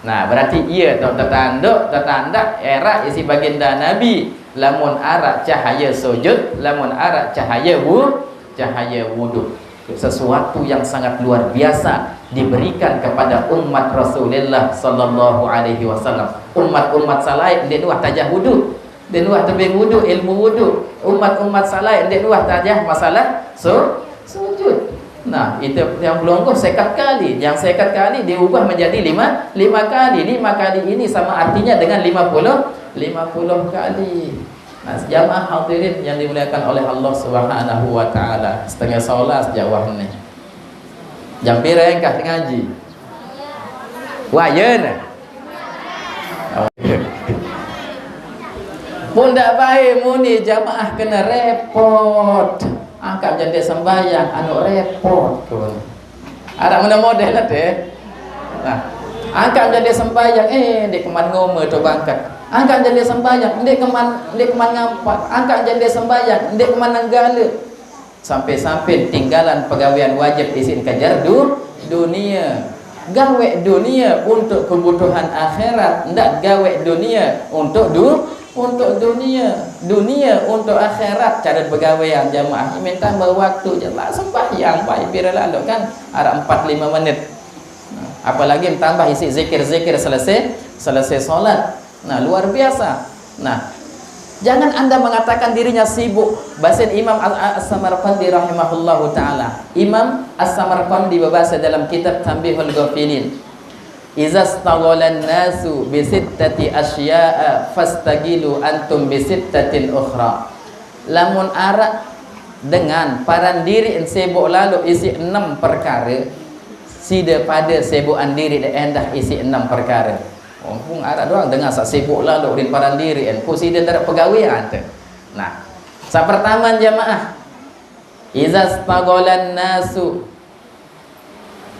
Nah, berarti ia tu tertanduk, tertandak erak isi baginda Nabi. Lamun arak cahaya sujud, lamun arak cahaya wu-, cahaya wudu. Sesuatu yang sangat luar biasa diberikan kepada umat Rasulullah sallallahu alaihi wasallam. Umat-umat salain dia nuah tajah wudu. Dia nuah tebing wudu, ilmu wudu. Umat-umat salain dia nuah tajah masalah su-, sujud. Nah, itu yang pelungguh sekat kali. Yang sekat kali diubah menjadi lima, lima kali. Lima kali ini sama artinya dengan lima puluh, lima puluh kali. Nah, jamaah hadirin yang dimuliakan oleh Allah Subhanahu wa Ta'ala, setengah solas jawab ni. Jam pira engkah ngaji? Wah, ya nah. Pun dak baik muni jamaah kena repot. Angkat jadi sembahyang, anu repot pun. Ada mana model lah deh. Nah, angkat jadi sembahyang, eh, dia keman ngoma tu bangkat. Angkat jadi sembahyang, dia keman, dia keman ngampat. Angkat jadi sembahyang, dia keman nenggala. Sampai-sampai tinggalan pegawaian wajib isin kejar du, dunia. Gawe dunia untuk kebutuhan akhirat, ndak gawe dunia untuk du, untuk dunia. Dunia untuk akhirat, cara pegawaian jamaah. Minta waktu je lah sembahyang, baik pira lalu kan, arah empat lima menit. Nah, apalagi tambah isi zikir-zikir selesai, selesai solat. Nah, luar biasa. Nah, jangan Anda mengatakan dirinya sibuk. Basin Imam Al-, As-Samarqandi rahimahullahu ta'ala. Imam As-Samarqandi berbahasa dalam kitab Tanbihul Ghafilin. "Iza staghalan nasu bisittati asya'a fastagilu antum bisittatin ukhra." Lamun arak dengan paran diri en sibuk lalu isi enam perkara, sida pada sibukan diri de endah isi enam perkara. Mumpung arak doang dengan sak sibuk lalu rin paran diri en, ku sida ndak pegawai ante. Nah, sa pertama jamaah, "Iza staghalan nasu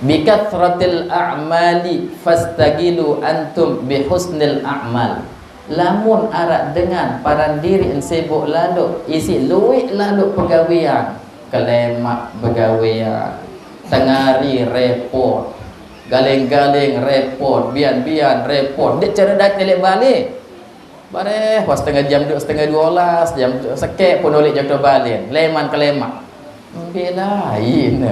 bikathratil a'mali fastagilu antum bihusnil a'mal." Lamun arak dengan paran diri en sibuk lalu isi luik lalu pegawaian, kelemak pegawaian, tengari repot, galing-galing repot, bian-bian repot, dek cara dak telik balik. Bareh, wah setengah jam dua, setengah dua belas, jam sekek pun oleh jatuh balik. Leman kelemak. Belain.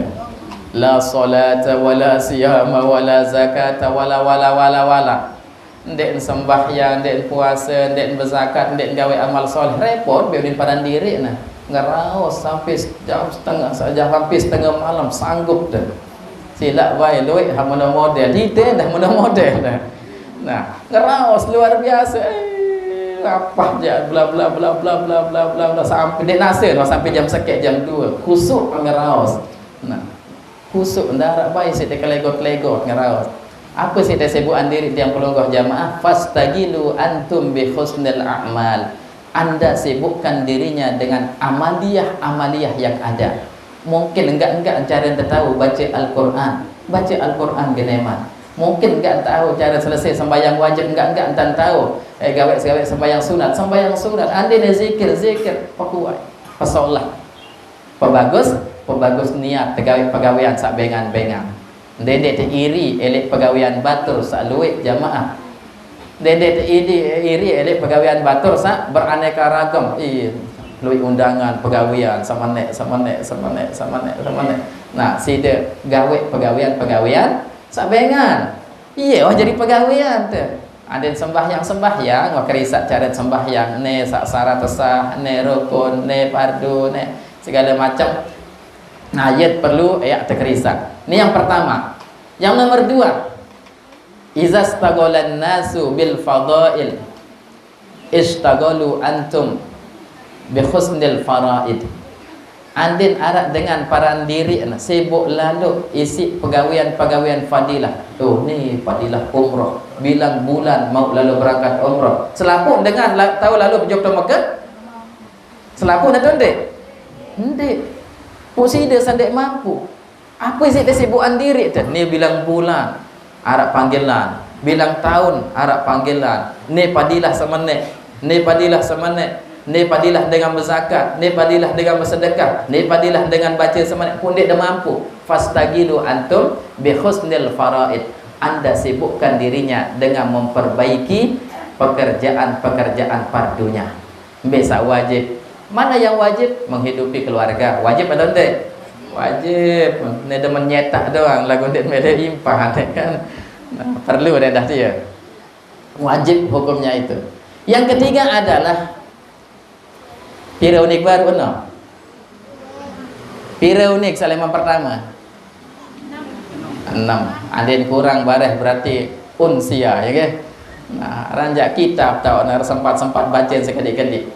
La salata wala siyama wala zakata wala wala wala wala. Ndek sembahyang, ndek puasa, ndek berzakat, ndek gawe amal soleh. Repot biar paran diri nah. Ngeraos sampai jam setengah saja, hampir setengah malam sanggup dah. Silak bae luik ha mena model. Dite dah mena model dah. Nah, ngeraos luar biasa. Eh, apa je bla bla bla bla bla bla bla bla sampai dek nasa lah sampai jam sekek jam dua. Khusuk ngeraos. Nah, khusuk ndak arak bae sik kelegot-legot ngeraos. Apa sik sibukan diri tiang pelungguh jamaah? Fastagilu antum bi husnil a'mal. Anda sibukkan dirinya dengan amaliah-amaliah yang ada. Mungkin enggak-enggak cara ente tahu baca Al-Quran. Baca Al-Quran geneman. Mungkin enggak tahu cara selesai sembahyang wajib, enggak-enggak ente tahu. Eh, gawe-gawe sembahyang sunat, sembahyang sunat. Ande ne zikir, zikir. Pekuat. Pesolah. Pebagus, pebagus niat, tegawe pegawaian sak bengan-bengan. Ndek-ndek te iri elek pegawaian batur sak luik jamaah. Ndek-ndek te iri, iri elek pegawaian batur sak beraneka ragam. Ih, luik undangan pegawaian, semenek, semenek, semenek, semenek, semenek. Nah, sida gawe pegawaian-pegawaian sak bengan. Iya, wah jadi pegawaian te. Aden sembahyang-sembahyang, wah kerisak caret sembahyang, ne sak syarat sah, ne rukun, ne fardu, ne segala macam. Nah, yet perlu ya tekerisak. Ini yang pertama. Yang nomor dua, iza staghalan nasu bil fadail, istaghalu antum bi husnil faraid. Andin arak dengan paran diri na sibuk lalu isi pegawaian-pegawaian fadilah. Oh, ni fadilah umrah. Bilang bulan mau lalu berangkat umrah. Selaku dengan la-, tahu lalu berjok ke Mekah? Selaku na tu ndik? Ndik. Pusida sandek mampu. Apa isi kesibukan diri tu? Ni bilang bulan, arak panggilan. Bilang tahun, arak panggilan. Ni padilah semenek. Ni padilah semenek. Ni padilah dengan berzakat. Ni padilah dengan bersedekah. Ni padilah dengan baca semenek. Pun dia dah mampu. Fastagilu antum bi husnil faraid. Anda sibukkan dirinya dengan memperbaiki pekerjaan-pekerjaan fardunya. Ambil sak wajib. Mana yang wajib? Menghidupi keluarga. Wajib atau ndak? Wajib. Ni demen nyetak doang, lagu ndak mele impah, kan? Nah, perlu dah, dah dia. Wajib hukumnya itu. Yang ketiga adalah pira unik baru no. Pira unik Saleman pertama. Enam. Andin kurang bareh berarti unsia, ya ke? Nah, ranjak kitab tau, nah, sempat-sempat baca sekali-kali.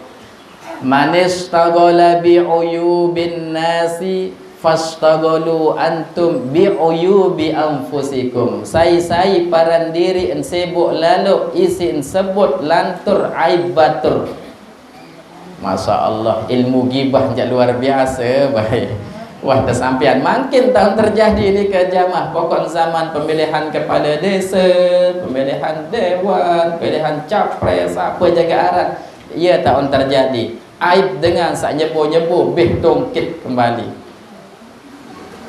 Manistaghala bi'uyubin nasi fastaghalu antum bi'uyubi anfusikum. Sai-sai paran diri en sibuk lalu isin sebut lantur aib batur. Masya Allah, ilmu gibah jak luar biasa, baik. Wah, tersampian. Makin tahun terjadi ni ke jamaah. Pokok zaman pemilihan kepala desa, pemilihan dewan, pemilihan capres, apa jaga aran. Ia tahun terjadi. Aib dengan sak nyebo-nyebo, bih tongkit kembali.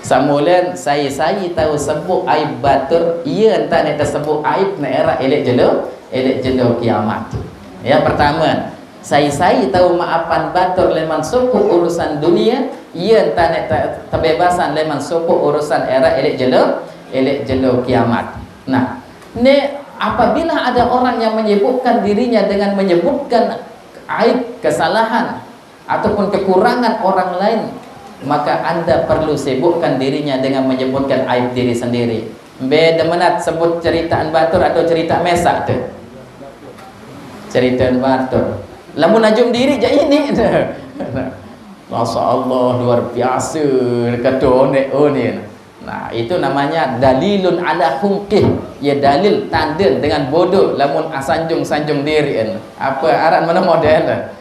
Samulen, sai-sai tau sebut aib batur, ia entah nek tersebut aib nek erak elek jelo, elek jelo kiamat. Yang pertama, sai-sai tau maapan batur leman sopok urusan dunia, ia entah nek te-, tebebasan leman sopok urusan erak elek jelo, elek jelo kiamat. Nah, nek apabila ada orang yang menyibukkan dirinya dengan menyebutkan aib, kesalahan, ataupun kekurangan orang lain, maka anda perlu sibukkan dirinya dengan menyebutkan aib diri sendiri. Be demenat sebut ceritaan batur atau cerita mesak tu? Ceritaan batur. Lamun ajum diri jak ini. Masya Allah, luar biasa. Kata onek, oh ni. Nah, itu namanya dalilun ala humqih. Ya, dalil tanda dengan bodoh lamun asanjung-sanjung diri en. Apa aran mana model?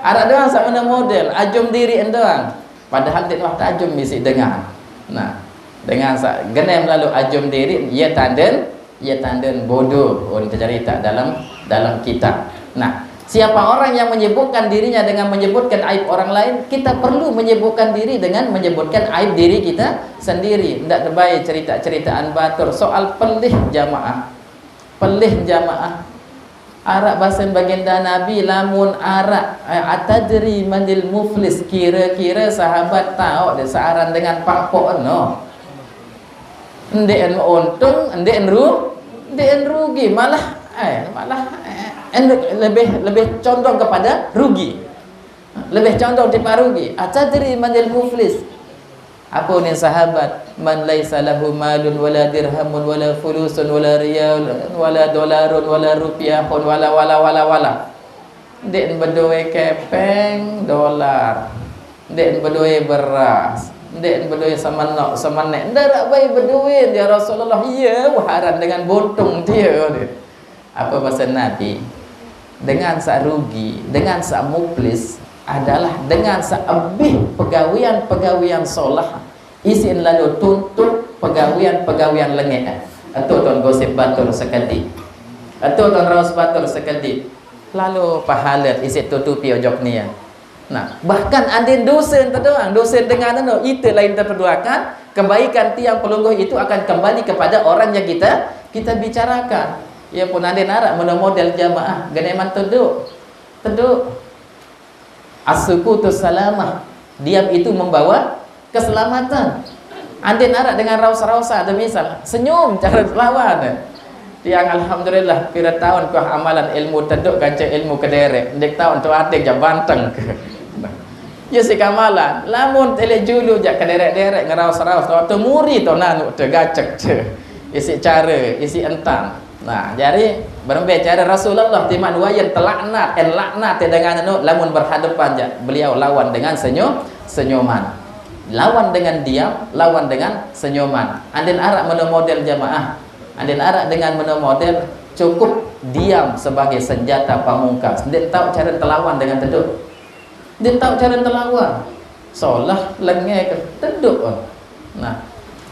Arak doang sak mana model, ajum diri en doang. Padahal dik wah tajum bisi dengan. Nah, dengan sak genem lalu ajum diri, ia tanden, ia tanden bodoh, orang tercerita dalam, dalam kitab. Nah, siapa orang yang menyibukkan dirinya dengan menyebutkan aib orang lain, kita perlu menyibukkan diri dengan menyebutkan aib diri kita sendiri. Ndak terbaik cerita-ceritaan batur soal pelih jamaah. Pelih jamaah. Arak basen baginda Nabi, lamun arak, eh, "Atadri manil muflis?" Kira-kira sahabat tau de searan dengan Pak Pok eno? Ndeqen untung, ndeqen ru-, ndeqen rugi, malah, eh, malah, eh, en-, lebih, lebih condong kepada rugi. Lebih condong tipa rugi. "Atadri manil muflis?" Apa ni sahabat? "Man laisa lahu malun wala dirhamun wala fulusun wala riyal wala dolarun wala rupiahun wala, wala, wala, wala." Ndeqen bedoe kepeng dolar. Ndeqen bedoe beras. Ndeqen bedoe semenok, semenek. Ndaraq bae bedoe, ya Rasulullah. Iya, wah aran dengan buntung dia. Apa pesan Nabi? Dengan sak rugi, dengan sak muflis adalah dengan sak ebih pegawian-pegawian solah, isin lalu tuntut pegawian-pegawian lengek. Etu ton gosip batur sekedi. Etu ton raos batur sekedi. Lalu pahalet isin tutupi ojok nia. Nah, bahkan andin dosen tu doang, dosen dengan anu, ite lain terpeduakan, kebaikan tiang pelungguh itu akan kembali kepada orang yang kita, kita bicarakan. Ya pun andin arak meno model jamaah, geneman teduk. Teduk. As-sukutus salamah. Diam itu membawa keselamatan. Andin arak dengan raos-raosa, ada misal. Senyum, cara lawan. Tiang alhamdulillah, pira taun kuah amalan ilmu teduk kance ilmu kederek. Ndik taun tu atik ja banteng. Ya si kamalan. Lamun telek julu jak kederek-derek ngeraos-raos. Tu muri tu nanuk tu gacek tu. Isi cara, isi entang. Nah, jari berembe cara Rasulullah timan wayen telaknat, en laknat dengan anu lamun berhadapan ja. Beliau lawan dengan senyum, senyuman. Lawan dengan diam, lawan dengan senyuman. Andin arak meno model jamaah. Andin arak dengan meno model cukup diam sebagai senjata pamungkas. Ndik tau cara telawan dengan teduk. Ndik tau cara telawan. Solah lenge ke teduk. Nah,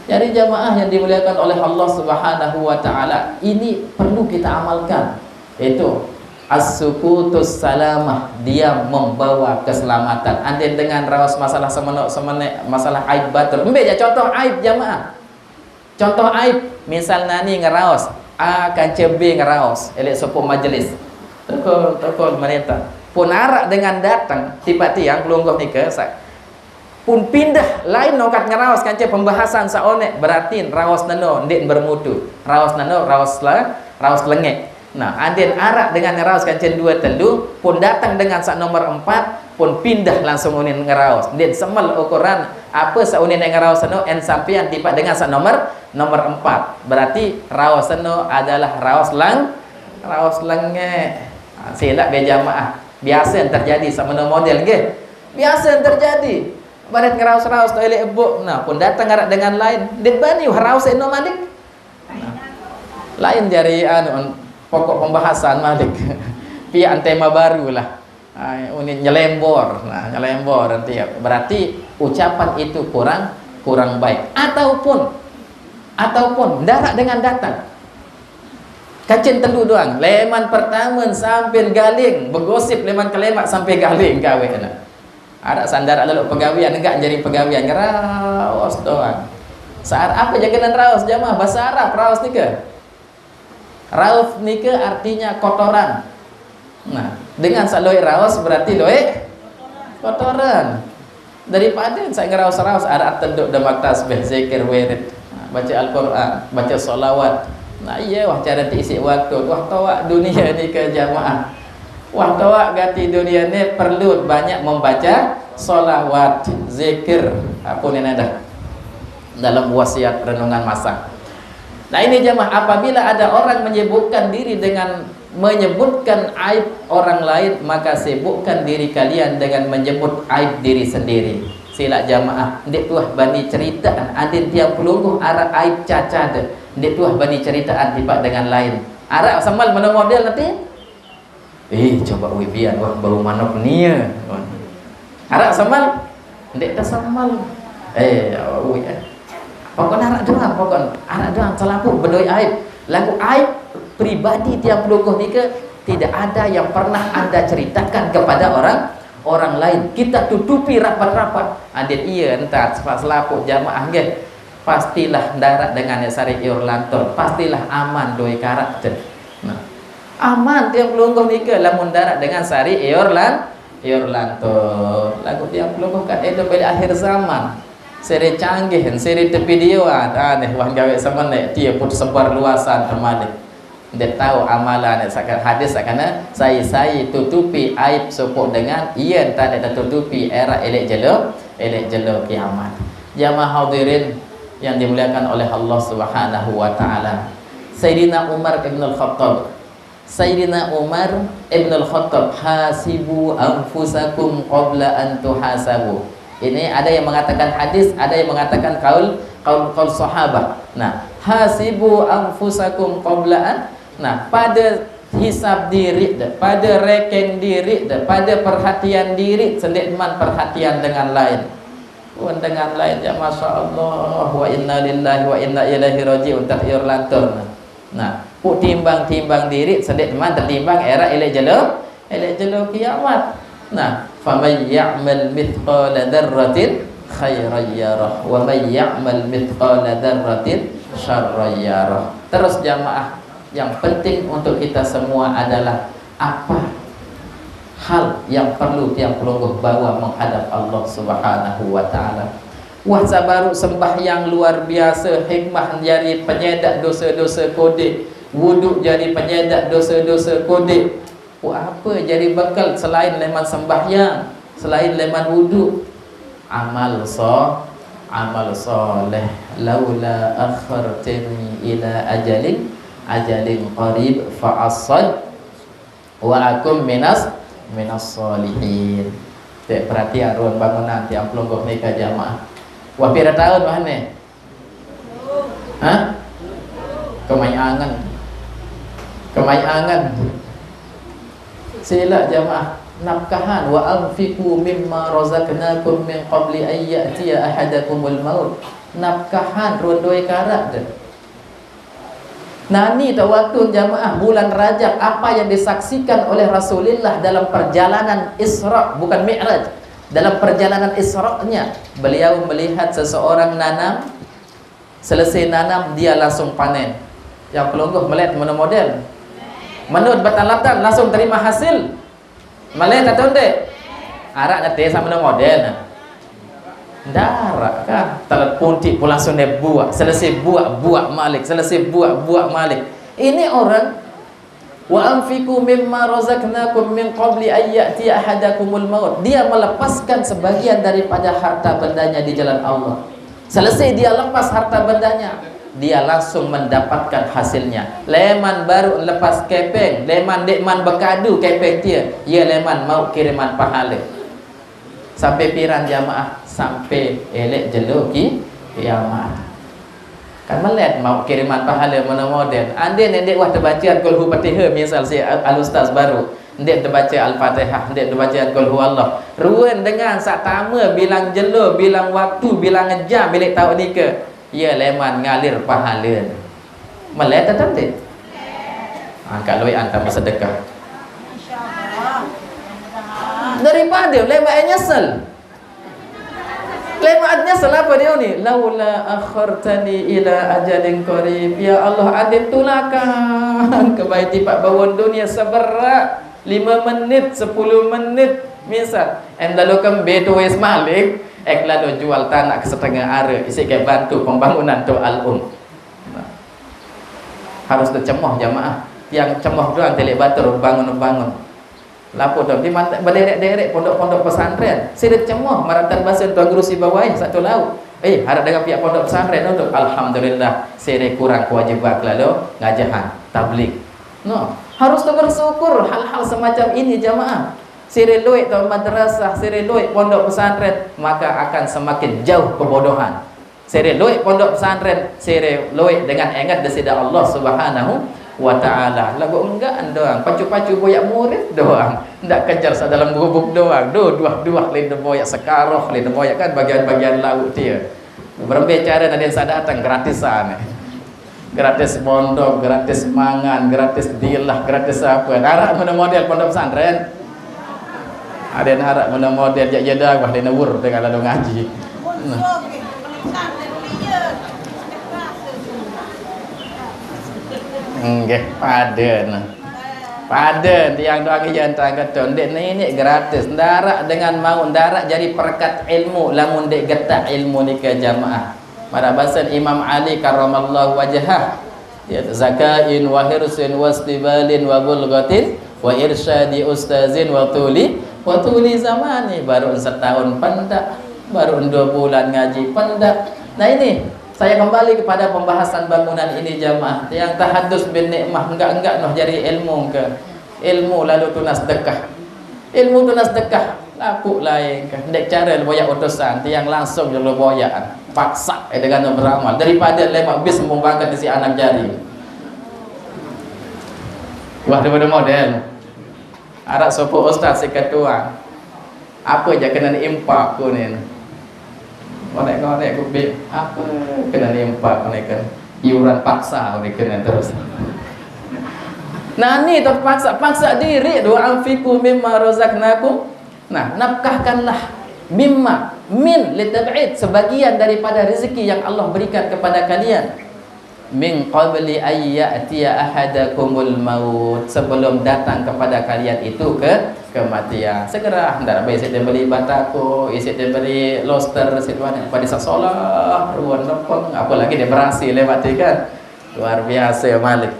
jadi jamaah yang dimuliakan oleh Allah Subhanahu wa taala, ini perlu kita amalkan. Itu as-sukutus salamah, diam membawa keselamatan. Andin dengan raos masalah semenok semenek, masalah aib batur. Ambil je contoh aib jamaah. Contoh aib, misal nani ngeraos, A kance B ngeraos, elek sopo majelis. Tokol, tokol merintah. Pun arak dengan datang, tiba tiang kelungguh nika, sa-, pun pindah lain nokat ngeraos kance pembahasan saonek, berarti raos neno ndik bermutu. Raos neno, raos la-, raos lengek. Nah, andin arak dengan ngeraos kance dua telu, pun datang dengan sak nomor empat, Pun pindah langsung unin ngeraos. Ndin semel ukuran apa sa unin ngeraos eno en sampean tipak dengan sa nomor, nomor empat. Berarti raos eno adalah raos lang, raos lenge. Ha, silap be jamaah. Biasa yang terjadi sama no model nggih. Biasa yang terjadi. Baret ngeraos-raos toilet ebuk. Nah, pun datang arak dengan lain. Ndin bani raos eno malik. Nah, lain jari anu pokok pembahasan malik. Pian tema baru lah. Ai, unin nyelembor. Nah, nyelembor nanti ya. Berarti ucapan itu kurang, kurang baik. Ataupun, ataupun ndarak dengan datang. Kacen telu doang. Leman pertama sampai galing, begosip leman kelemak sampai galing gawe. Nah. Arak sandar lalu pegawian, enggak jadi pegawian, ngeraos doang. Saat apa jaganan raos jamaah bahasa Arab raos nika? Raos nika artinya kotoran. Nah, dengan sa loek raos berarti loek kotoran. Daripada sa ngeraos-raos arak teduk demak tasbih, zikir, wirid, nah, baca Al-Quran, baca solawat. Nah, iya wah cara diisi waktu. Wah toak dunia nika jamaah. Wah toak gati dunia ni perlu banyak membaca solawat, zikir, apa ni ada dalam wasiat renungan masa. Nah, ini jamaah, apabila ada orang menyibukkan diri dengan menyebutkan aib orang lain, maka sibukkan diri kalian dengan menyebut aib diri sendiri. Silak jamaah, ndik tuah bani ceritaan, adin tiang pelungguh arak aib caca de, ndik tuah bani ceritaan tipak dengan lain. Arak semal mana model nanti? Eh, coba ui pian, wah, bau manok nia. Arak semal? Ndek ta semal. Eh, ui, eh. Pokoknya arak doang, pokoknya arak doang, selaku bedoi aib. Lagu aib pribadi tiang pelungguh nika tidak ada yang pernah anda ceritakan kepada orang, orang lain. Kita tutupi rapat-rapat. Adit iya, entar selaku jamaah nggih. Pastilah ndarak dengan sari iur lantur. Pastilah aman doi karak te. Nah, aman tiang pelungguh nika lamun ndarak dengan sari iur lan, iur lantur. Lagu tiang pelungguh kan edo pada akhir zaman. Seri canggih, seri te video ah, aneh wah gawe semenek, dia put sebar luasan temalik. Ndak tahu amalan sakana hadis sakana sai-sai tutupi aib sopok dengan iya entah dia tertutupi era elek jelo, elek jelo kiamat. Jamaah hadirin yang dimuliakan oleh Allah Subhanahu wa taala. Sayyidina Umar ibn al-Khattab. Sayyidina Umar ibn al-Khattab, "Hasibu anfusakum qabla an tuhasabu." Ini ada yang mengatakan hadis, ada yang mengatakan kaul, kaul, kaul sahabat. Nah, "Hasibu anfusakum qabla an." Nah, pada hisab diri de, pada rekeng diri de, pada perhatian diri, sendik man perhatian dengan lain. Pun dengan lain ya, Masya Allah, wa inna lillahi wa inna ilaihi raji'un, tak iur lantur. Nah, puk timbang-timbang diri, sendik man tertimbang era elek jelo, elek jelo kiamat. Nah, faman ya'mal mithqala dzarratin khairan yarah, wa man ya'mal mithqala dzarratin syarran yarah. Terus jamaah, yang penting untuk kita semua adalah apa hal yang perlu tiang pelungguh bawa menghadap Allah Subhanahu wa taala. Wah sabaru sembahyang luar biasa, hikmah jadi penyedak dosa-dosa kodik, wuduk jadi penyedak dosa-dosa kodik. Wah apa jadi bekal selain leman sembahyang, selain leman wuduk? Amal so, amal soleh. Laula akhartani ila ajalin, ajalin qarib fa asad wa akum minas, minas solihin. Tek perhatian ruang bangunan tiang pelungguh nika jamaah. Wah pira tahun wah ne? Hah? Kemai angen. Kemai angen. Sila jamaah nafkahan, wa anfiqu mimma razaqnakum min qabli an ya'tiya ahadakumul maut. Nafkahan rondoi karak de. Nani tak waktu jamaah bulan Rajab apa yang disaksikan oleh Rasulullah dalam perjalanan Isra, bukan Mi'raj. Dalam perjalanan Isra'nya, beliau melihat seseorang nanam, selesai nanam dia langsung panen. Yang pelungguh melihat mana model? Menurut betalatan langsung terima hasil. Melihat atau ndek? Arak ngerti sama mana model. Nah. Ndarak kah? Telepon ti pun langsung dia buat. Selesai buat, buat malik. Selesai buat, buat malik. Ini orang "Wa anfiqu mimma razaqnakum min qabli an ya'tiya ahadakumul maut." Dia melepaskan sebagian daripada harta bendanya di jalan Allah. Selesai dia lepas harta bendanya, dia langsung mendapatkan hasilnya. Leman baru lepas kepeng, leman dek man bekadu kepeng dia, ia leman mau kiriman pahala. Sampai piran jamaah? Sampai elek jelo ki kiamat. Kan melet mau kiriman pahala mana model. Andai nendek wah terbacaan Qul Hu Fatihah misal si al-, al-ustaz baru. Ndak terbaca Al-Fatihah, ndak terbaca Qul Huwallah. Ruan dengan sak tama bilang jelo, bilang waktu, bilang jam, bilik tahu nika. Ya leman ngalir pahala. Melet atau tidak? Angkat luai antar bersedekah. Daripada lewat nyesal. Lewat nyesal apa dia ni? "Laula akhartani ila ajalin qarib." Ya Allah, adin tulakan ke bayi tipak bawon dunia seberak lima menit, sepuluh menit. Misal, em lalu kembe tu wes malik, ek lalu jual tanah ke setengah ara, isi ke bantu pembangunan tu al-um. Nah. Harus tercemoh jamaah. Yang cemoh doang telik batur bangun-bangun. Lapo tu, di mata, bederek-derek pondok-pondok pesantren. Sida cemoh maratan basa Tuan Guru Sibawai satu lau. Eh, harap dengan pihak pondok pesantren tu, alhamdulillah, sida kurang kewajiban lalu ngajahan tablig. No, harus tu bersyukur hal-hal semacam ini jamaah. Sida luik tu madrasah, sida luik pondok pesantren, maka akan semakin jauh kebodohan. Sire luik pondok pesantren, sire luik dengan ingat desida Allah Subhanahu wa Ta'ala. Lagu enggak doang, pacu-pacu boyak murid doang. Ndak kejar sa dalam gubuk doang. Duh, duah-duah lin boyak sekaroh, lin boyak kan bagian-bagian lauk dia. Berembe cara nadin sa datang gratisan. Gratis mondok, gratis mangan, gratis dilah, gratis apa. Narak mana model pondok pesantren? Ada narak mana model jak jeda wah dia nawur dengan lalu ngaji. Nah. Nggih, pada nah. Pada tiang doang iya entah kata. Ndik ni, ni gratis. Ndarak dengan mau, ndarak jadi perekat ilmu lamun ndik getah ilmu nika jamaah. Mara basen Imam Ali karramallahu wajhah. Ya, zakain wa hirsin wa istibalin wa bulghatin wa irsyadi ustazin wa tuli, wa tuli zamani. Baru setahun pendak, baru dua bulan ngaji pendak. Nah ini, saya kembali kepada pembahasan bangunan ini jamaah. Yang tahadus bin nikmah, enggak-enggak noh jari ilmu ke. Ilmu lalu tunas dekah. Ilmu tunas dekah. Laku lain ke. Ndek cara boyak utusan. Tiang langsung jelo boyak. Paksa eh dengan beramal. Daripada lemak bis membangkat isi anak jari. Wah, daripada model. Arak sopo ustaz si ketua. Apa je kena impak ku ni? Ngonek-ngonek ku bib. Apa kena impak ku ni kan? Iuran paksa ku ni kena terus. Nah, ni terpaksa, paksa diri doa anfiqu mimma razaqnakum. Nah, nafkahkanlah mimma, min litab'id, sebagian daripada rezeki yang Allah berikan kepada kalian. Min qabli an ya'tiya ahadakumul maut, sebelum datang kepada kalian itu ke kematian. Segera, ndak baik isi dibeli batako, isi dibeli lobster, isi tuan pada sasolah, ruan lepeng, apalagi dia berhasil lewat kan. Luar biasa malik.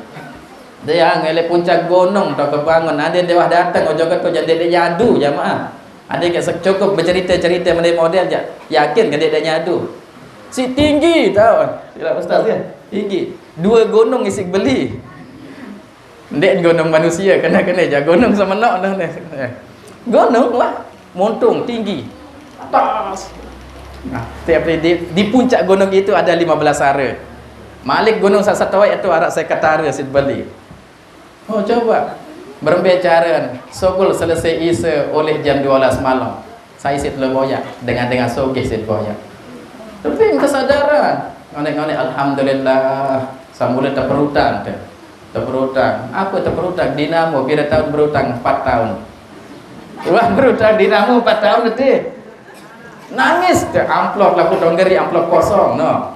Dia ngelek puncak gunung tau kebangun, ada dia wah datang ojo ketu jadi dia nyadu jamaah. Ada ke cukup bercerita-cerita model-model je. Yakin ke dia nyadu? Si tinggi tau. Tidak ustaz ya? Tinggi. Dua gunung isi beli. Ndik gunung manusia, kena-kena je gunung semenok dah ni. Eh. Gunung lah, montung tinggi. Atas. Nah, tiap di, di puncak gunung itu ada lima belas hara. Malik gunung satu itu arak sekretari isi beli. Oh, coba. Berembe cara sogul selesai isa oleh jam dua belas malam. Saya isi telah boyak dengan dengan sogih isi boyak. Tapi kesadaran. Ngonek-ngonek alhamdulillah. Samula terperutang tu. Terperutang. Apa terperutang? Dinamo pira tahun berutang? Empat tahun. Wah, berutang dinamo empat tahun nanti. Nangis tu amplop laku tonggeri amplop kosong no.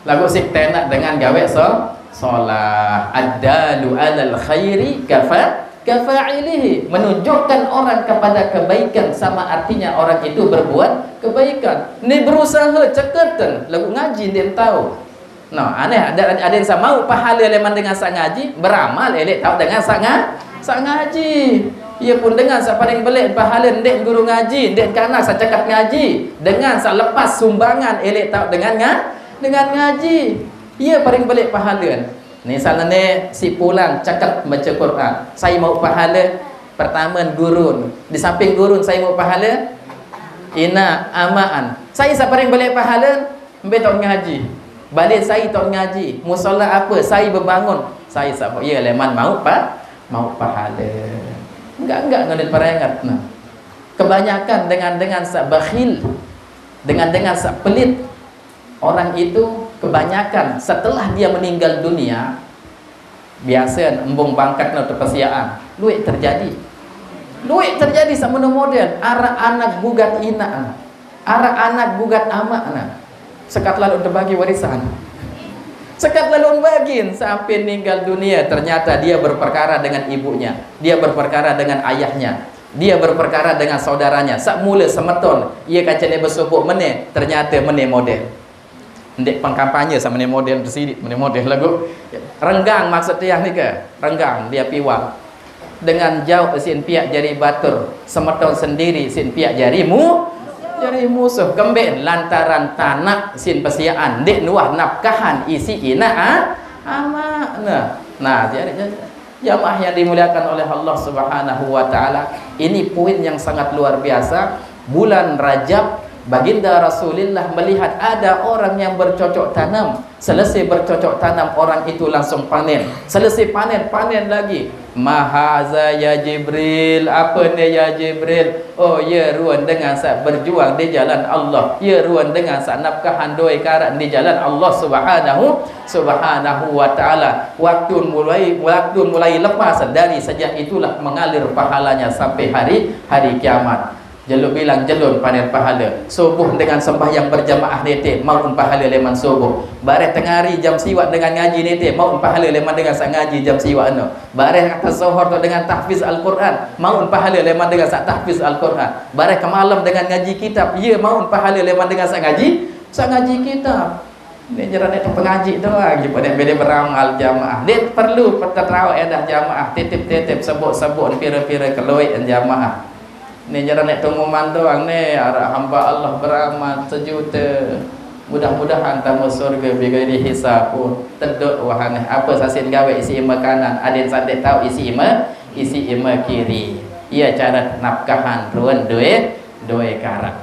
Lagu sik tenak dengan gawe so, solah. Addalu alal khairi kafa, kafa'ilihi. Menunjukkan orang kepada kebaikan sama artinya orang itu berbuat kebaikan. Ni berusaha cekatan. Lagu ngaji dia tahu. Nah, aneh, ada, ada yang sama mau pahala leman dengan saq ngaji, beramal elek taoq dengan saq nga-, saq ngaji. Ia pun dengan saq paling belek pahala ndeq guru ngaji, ndeq kanak saq ceket ngaji, dengan saq lepas sumbangan elek taoq dengan nga-, dengan ngaji. Ia paling belek pahala. Misalne ne si pulan ceket bace Quran, sai mau pahala? Pertame gurun. Di samping gurun sai mau pahala? Inaq, amaq. Sai saq paling belek pahala? Mbe taoq ngaji. Bale sai taoq ngaji. Musala ape sai bebangun? Sai saq, ie leman mauq pa-, mauq pahale. Enggak, enggak ngenit perenget, nah. Kebanyakan dengan-dengan saq bakhil, dengan-dengan saq pelit, orang itu kebanyakan setelah dia meninggal dunia, biase embung bangketne tepesiaqan. Lueq terjadi. Lueq terjadi saq mene model, araq anak gugat inaqne. Araq anak gugat amaqne. Sekat lalo tebagi warisan. Sekat lalo bagiin sampai ninggal dunia, ternyata dia berperkara dengan ibunya. Dia berperkara dengan ayahnya. Dia berperkara dengan saudaranya. Saq mule semeton, ie kancene besopoq mene, ternyata mene model. Ndeq pengkampanye saq mene model, tesidiq mene model laguq. Renggang maksud tiang nike, renggang dia piwal. Dengan jauq sin piaq jari batur, semeton sendiri sin piaq jari mu-, jari musuh. Kembeqn? Lantaran tanaq sin pesiaqan ndeq nuah nafkahan isiq inaq a-, amaqne. Nah, jari, jari, jamaah yang dimuliakan oleh Allah Subhanahu wa Ta'ala, ini poin yang sangat luar biasa. Bulan Rajab, Baginda Rasulillah melihat ada orang yang bercocok tanam. Selesai bercocok tanam, orang itu langsung panen. Selesai panen, panen lagi. "Ma haza ya Jibril?" Ape ne ya Jibril? "Oh, ye ruen dengan saq berjuang di jalan Allah. Ye ruen dengan saq nafkahan doe karat di jalan Allah Subhanahu, Subhanahu wa Ta'ala." Waktu mulai, waktu mulai lepas, dari sejak itulah mengalir pahalanya sampai hari, hari kiamat. Jelo bilang jelo panen pahale. Subuh dengan sembahyang berjamaah nete, mauqn pahale leman subuh. Bareh tengari jam siwaq dengan ngaji nete, mauqn pahale leman dengan saq ngaji jam siwaq eno. Bareh atas zohor tu dengan tahfiz Al-Quran, mauqn pahale leman dengan saq tahfiz Al-Quran. Bareh kemalem dengan ngaji kitab, ye mauqn pahale leman dengan saq ngaji, saq ngaji kitab. Ni jero neq tepengaji doang, je pade bede beramal jamaah. Ndeq perlu petetrao edah jamaah, titip-titip, sebut-sebut, pire-pire kelueqn jamaah. Ni jero neq pengumuman doang, ni araq hamba Allah beramal sejute. Mudah-mudahan tame surge bighairi hisab. Oh, tedoq wah aneh. Ape saq sin gaweq isiq ime kanan, adeqn saq ndeq tao isiq ime, isiq ime kiri. Ie care nafkahan ruen doe, doe karat.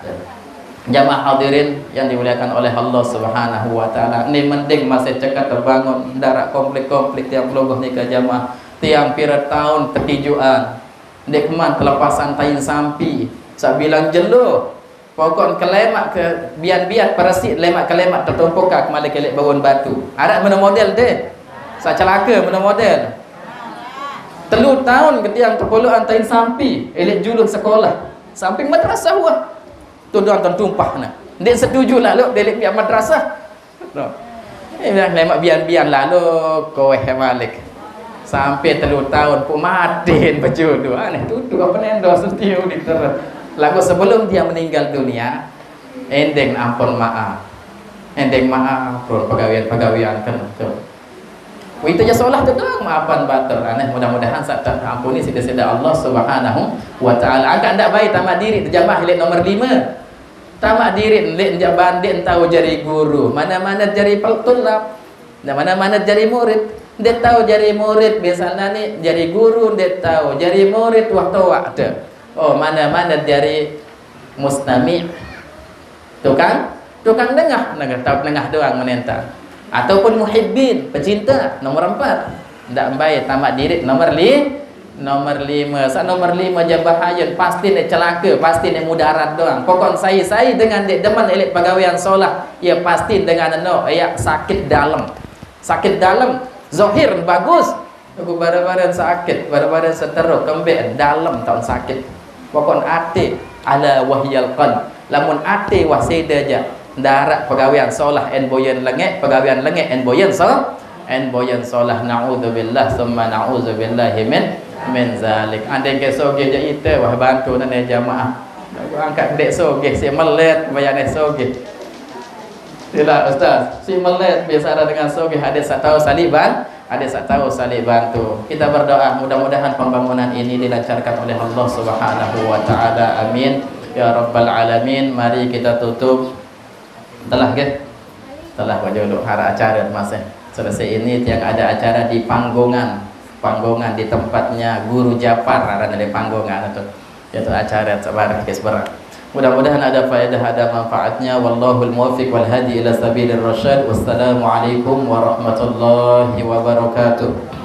Jamaah hadirin yang dimuliakan oleh Allah Subhanahu wa Ta'ala, ni mending masih ceket tebangun, ndaraq konflik-konflik tiang pelungguh nike jamaah. Tiang pire taun tetijuan, ndeqman telepasan tain sampi. Saq bilang jelo, pokokn kelemaq ke bian-bian peresiq, lemaq kelemaq tetumpukak malik eleq bawon batu. Araq mene model deh. Saq celake mene model. Telu taun ke tiang tepoloqan tain sampi, eleq julun sekolah. Sampi madrasah wah. Tuduan tuan tumpah ne. Ndeq setuju lalo deleq piaq madrasah. No. Eh, bilang lemaq bian-bian lalo koeh malik. Sampai telu taun pun matin bejodoh. Aneh tuduh ape nendo setiu diter. Laguq sebelum dia meninggal dunia, endeng ampun maaf. Endeng maaf, pun pegawean-pegawean kene. Wah, ite jaq solah tedoang maafan batur. Aneh, mudah-mudahan saq teampuni siq Deside Allah Subhanahu wa Ta'ala. Angkaq ndaq bae tamaq diriq, jamaah leq nomor lime. Tamaq diriq ndeq jaq bandeq tao jari guru. Mane-mane jari pel-, tulab. Nah, mane-mane jari murid. Ndeq tao jari murid, misalne ni jari guru ndeq tao, jari murid wah toaq te. Oh, mane-mane jari mustami'. Tukang, tukang dengah, nengah, tao nengah doang menentang. Ataupun muhibbin, pecinta, nomor empat. Ndaq mbae tamaq diriq nomor li-, nomor lime. Saq nomor lime jaq bahayun, pasti ne celake, pasti ne mudarat doang. Pokok sai-sai dengan ndeq demen eleq pegawean solah, ie pasti dengan eno, ie sakit dalem. Sakit dalem, zohir bagus, laguq bare-baren sakit, bare-baren seteruk, kembeq dalem taoqn sakit. Pokokn ate, ala wahyal qalb. Lamun ate wah sede jaq, ndaraq pegawean solah en boyen lengeq, pegawean lengeq en boyen so-, en boyen solah. Naudzubillah, summa naudzubillahi min, min zalik. Andengke sogeh jaq ite, wah bantu nane jamaah. Angkaq ndeq sogeh, siq melet, bayane sogeh. Sila Ustaz, si melet biasa ada dengan sogeh, adik satahu salik ban, adik satahu salik bantu. Kita berdoa mudah-mudahan pembangunan ini dilancarkan oleh Allah Subhanahu wa taala. Amin ya rabbal alamin. Mari kita tutup. Telah ke? Telah baju duk harap acara masih. Selesai ini tiang ada acara di Panggongan. Panggongan di tempatnya Guru Japar, ada di Panggongan tu. Itu acara sabar ke seberang. Mudah-mudahan ada faedah, ada manfaatnya. Wallahul muwaffiq wal hadi ila sabilir rasyad. Wassalamualaikum warahmatullahi wabarakatuh.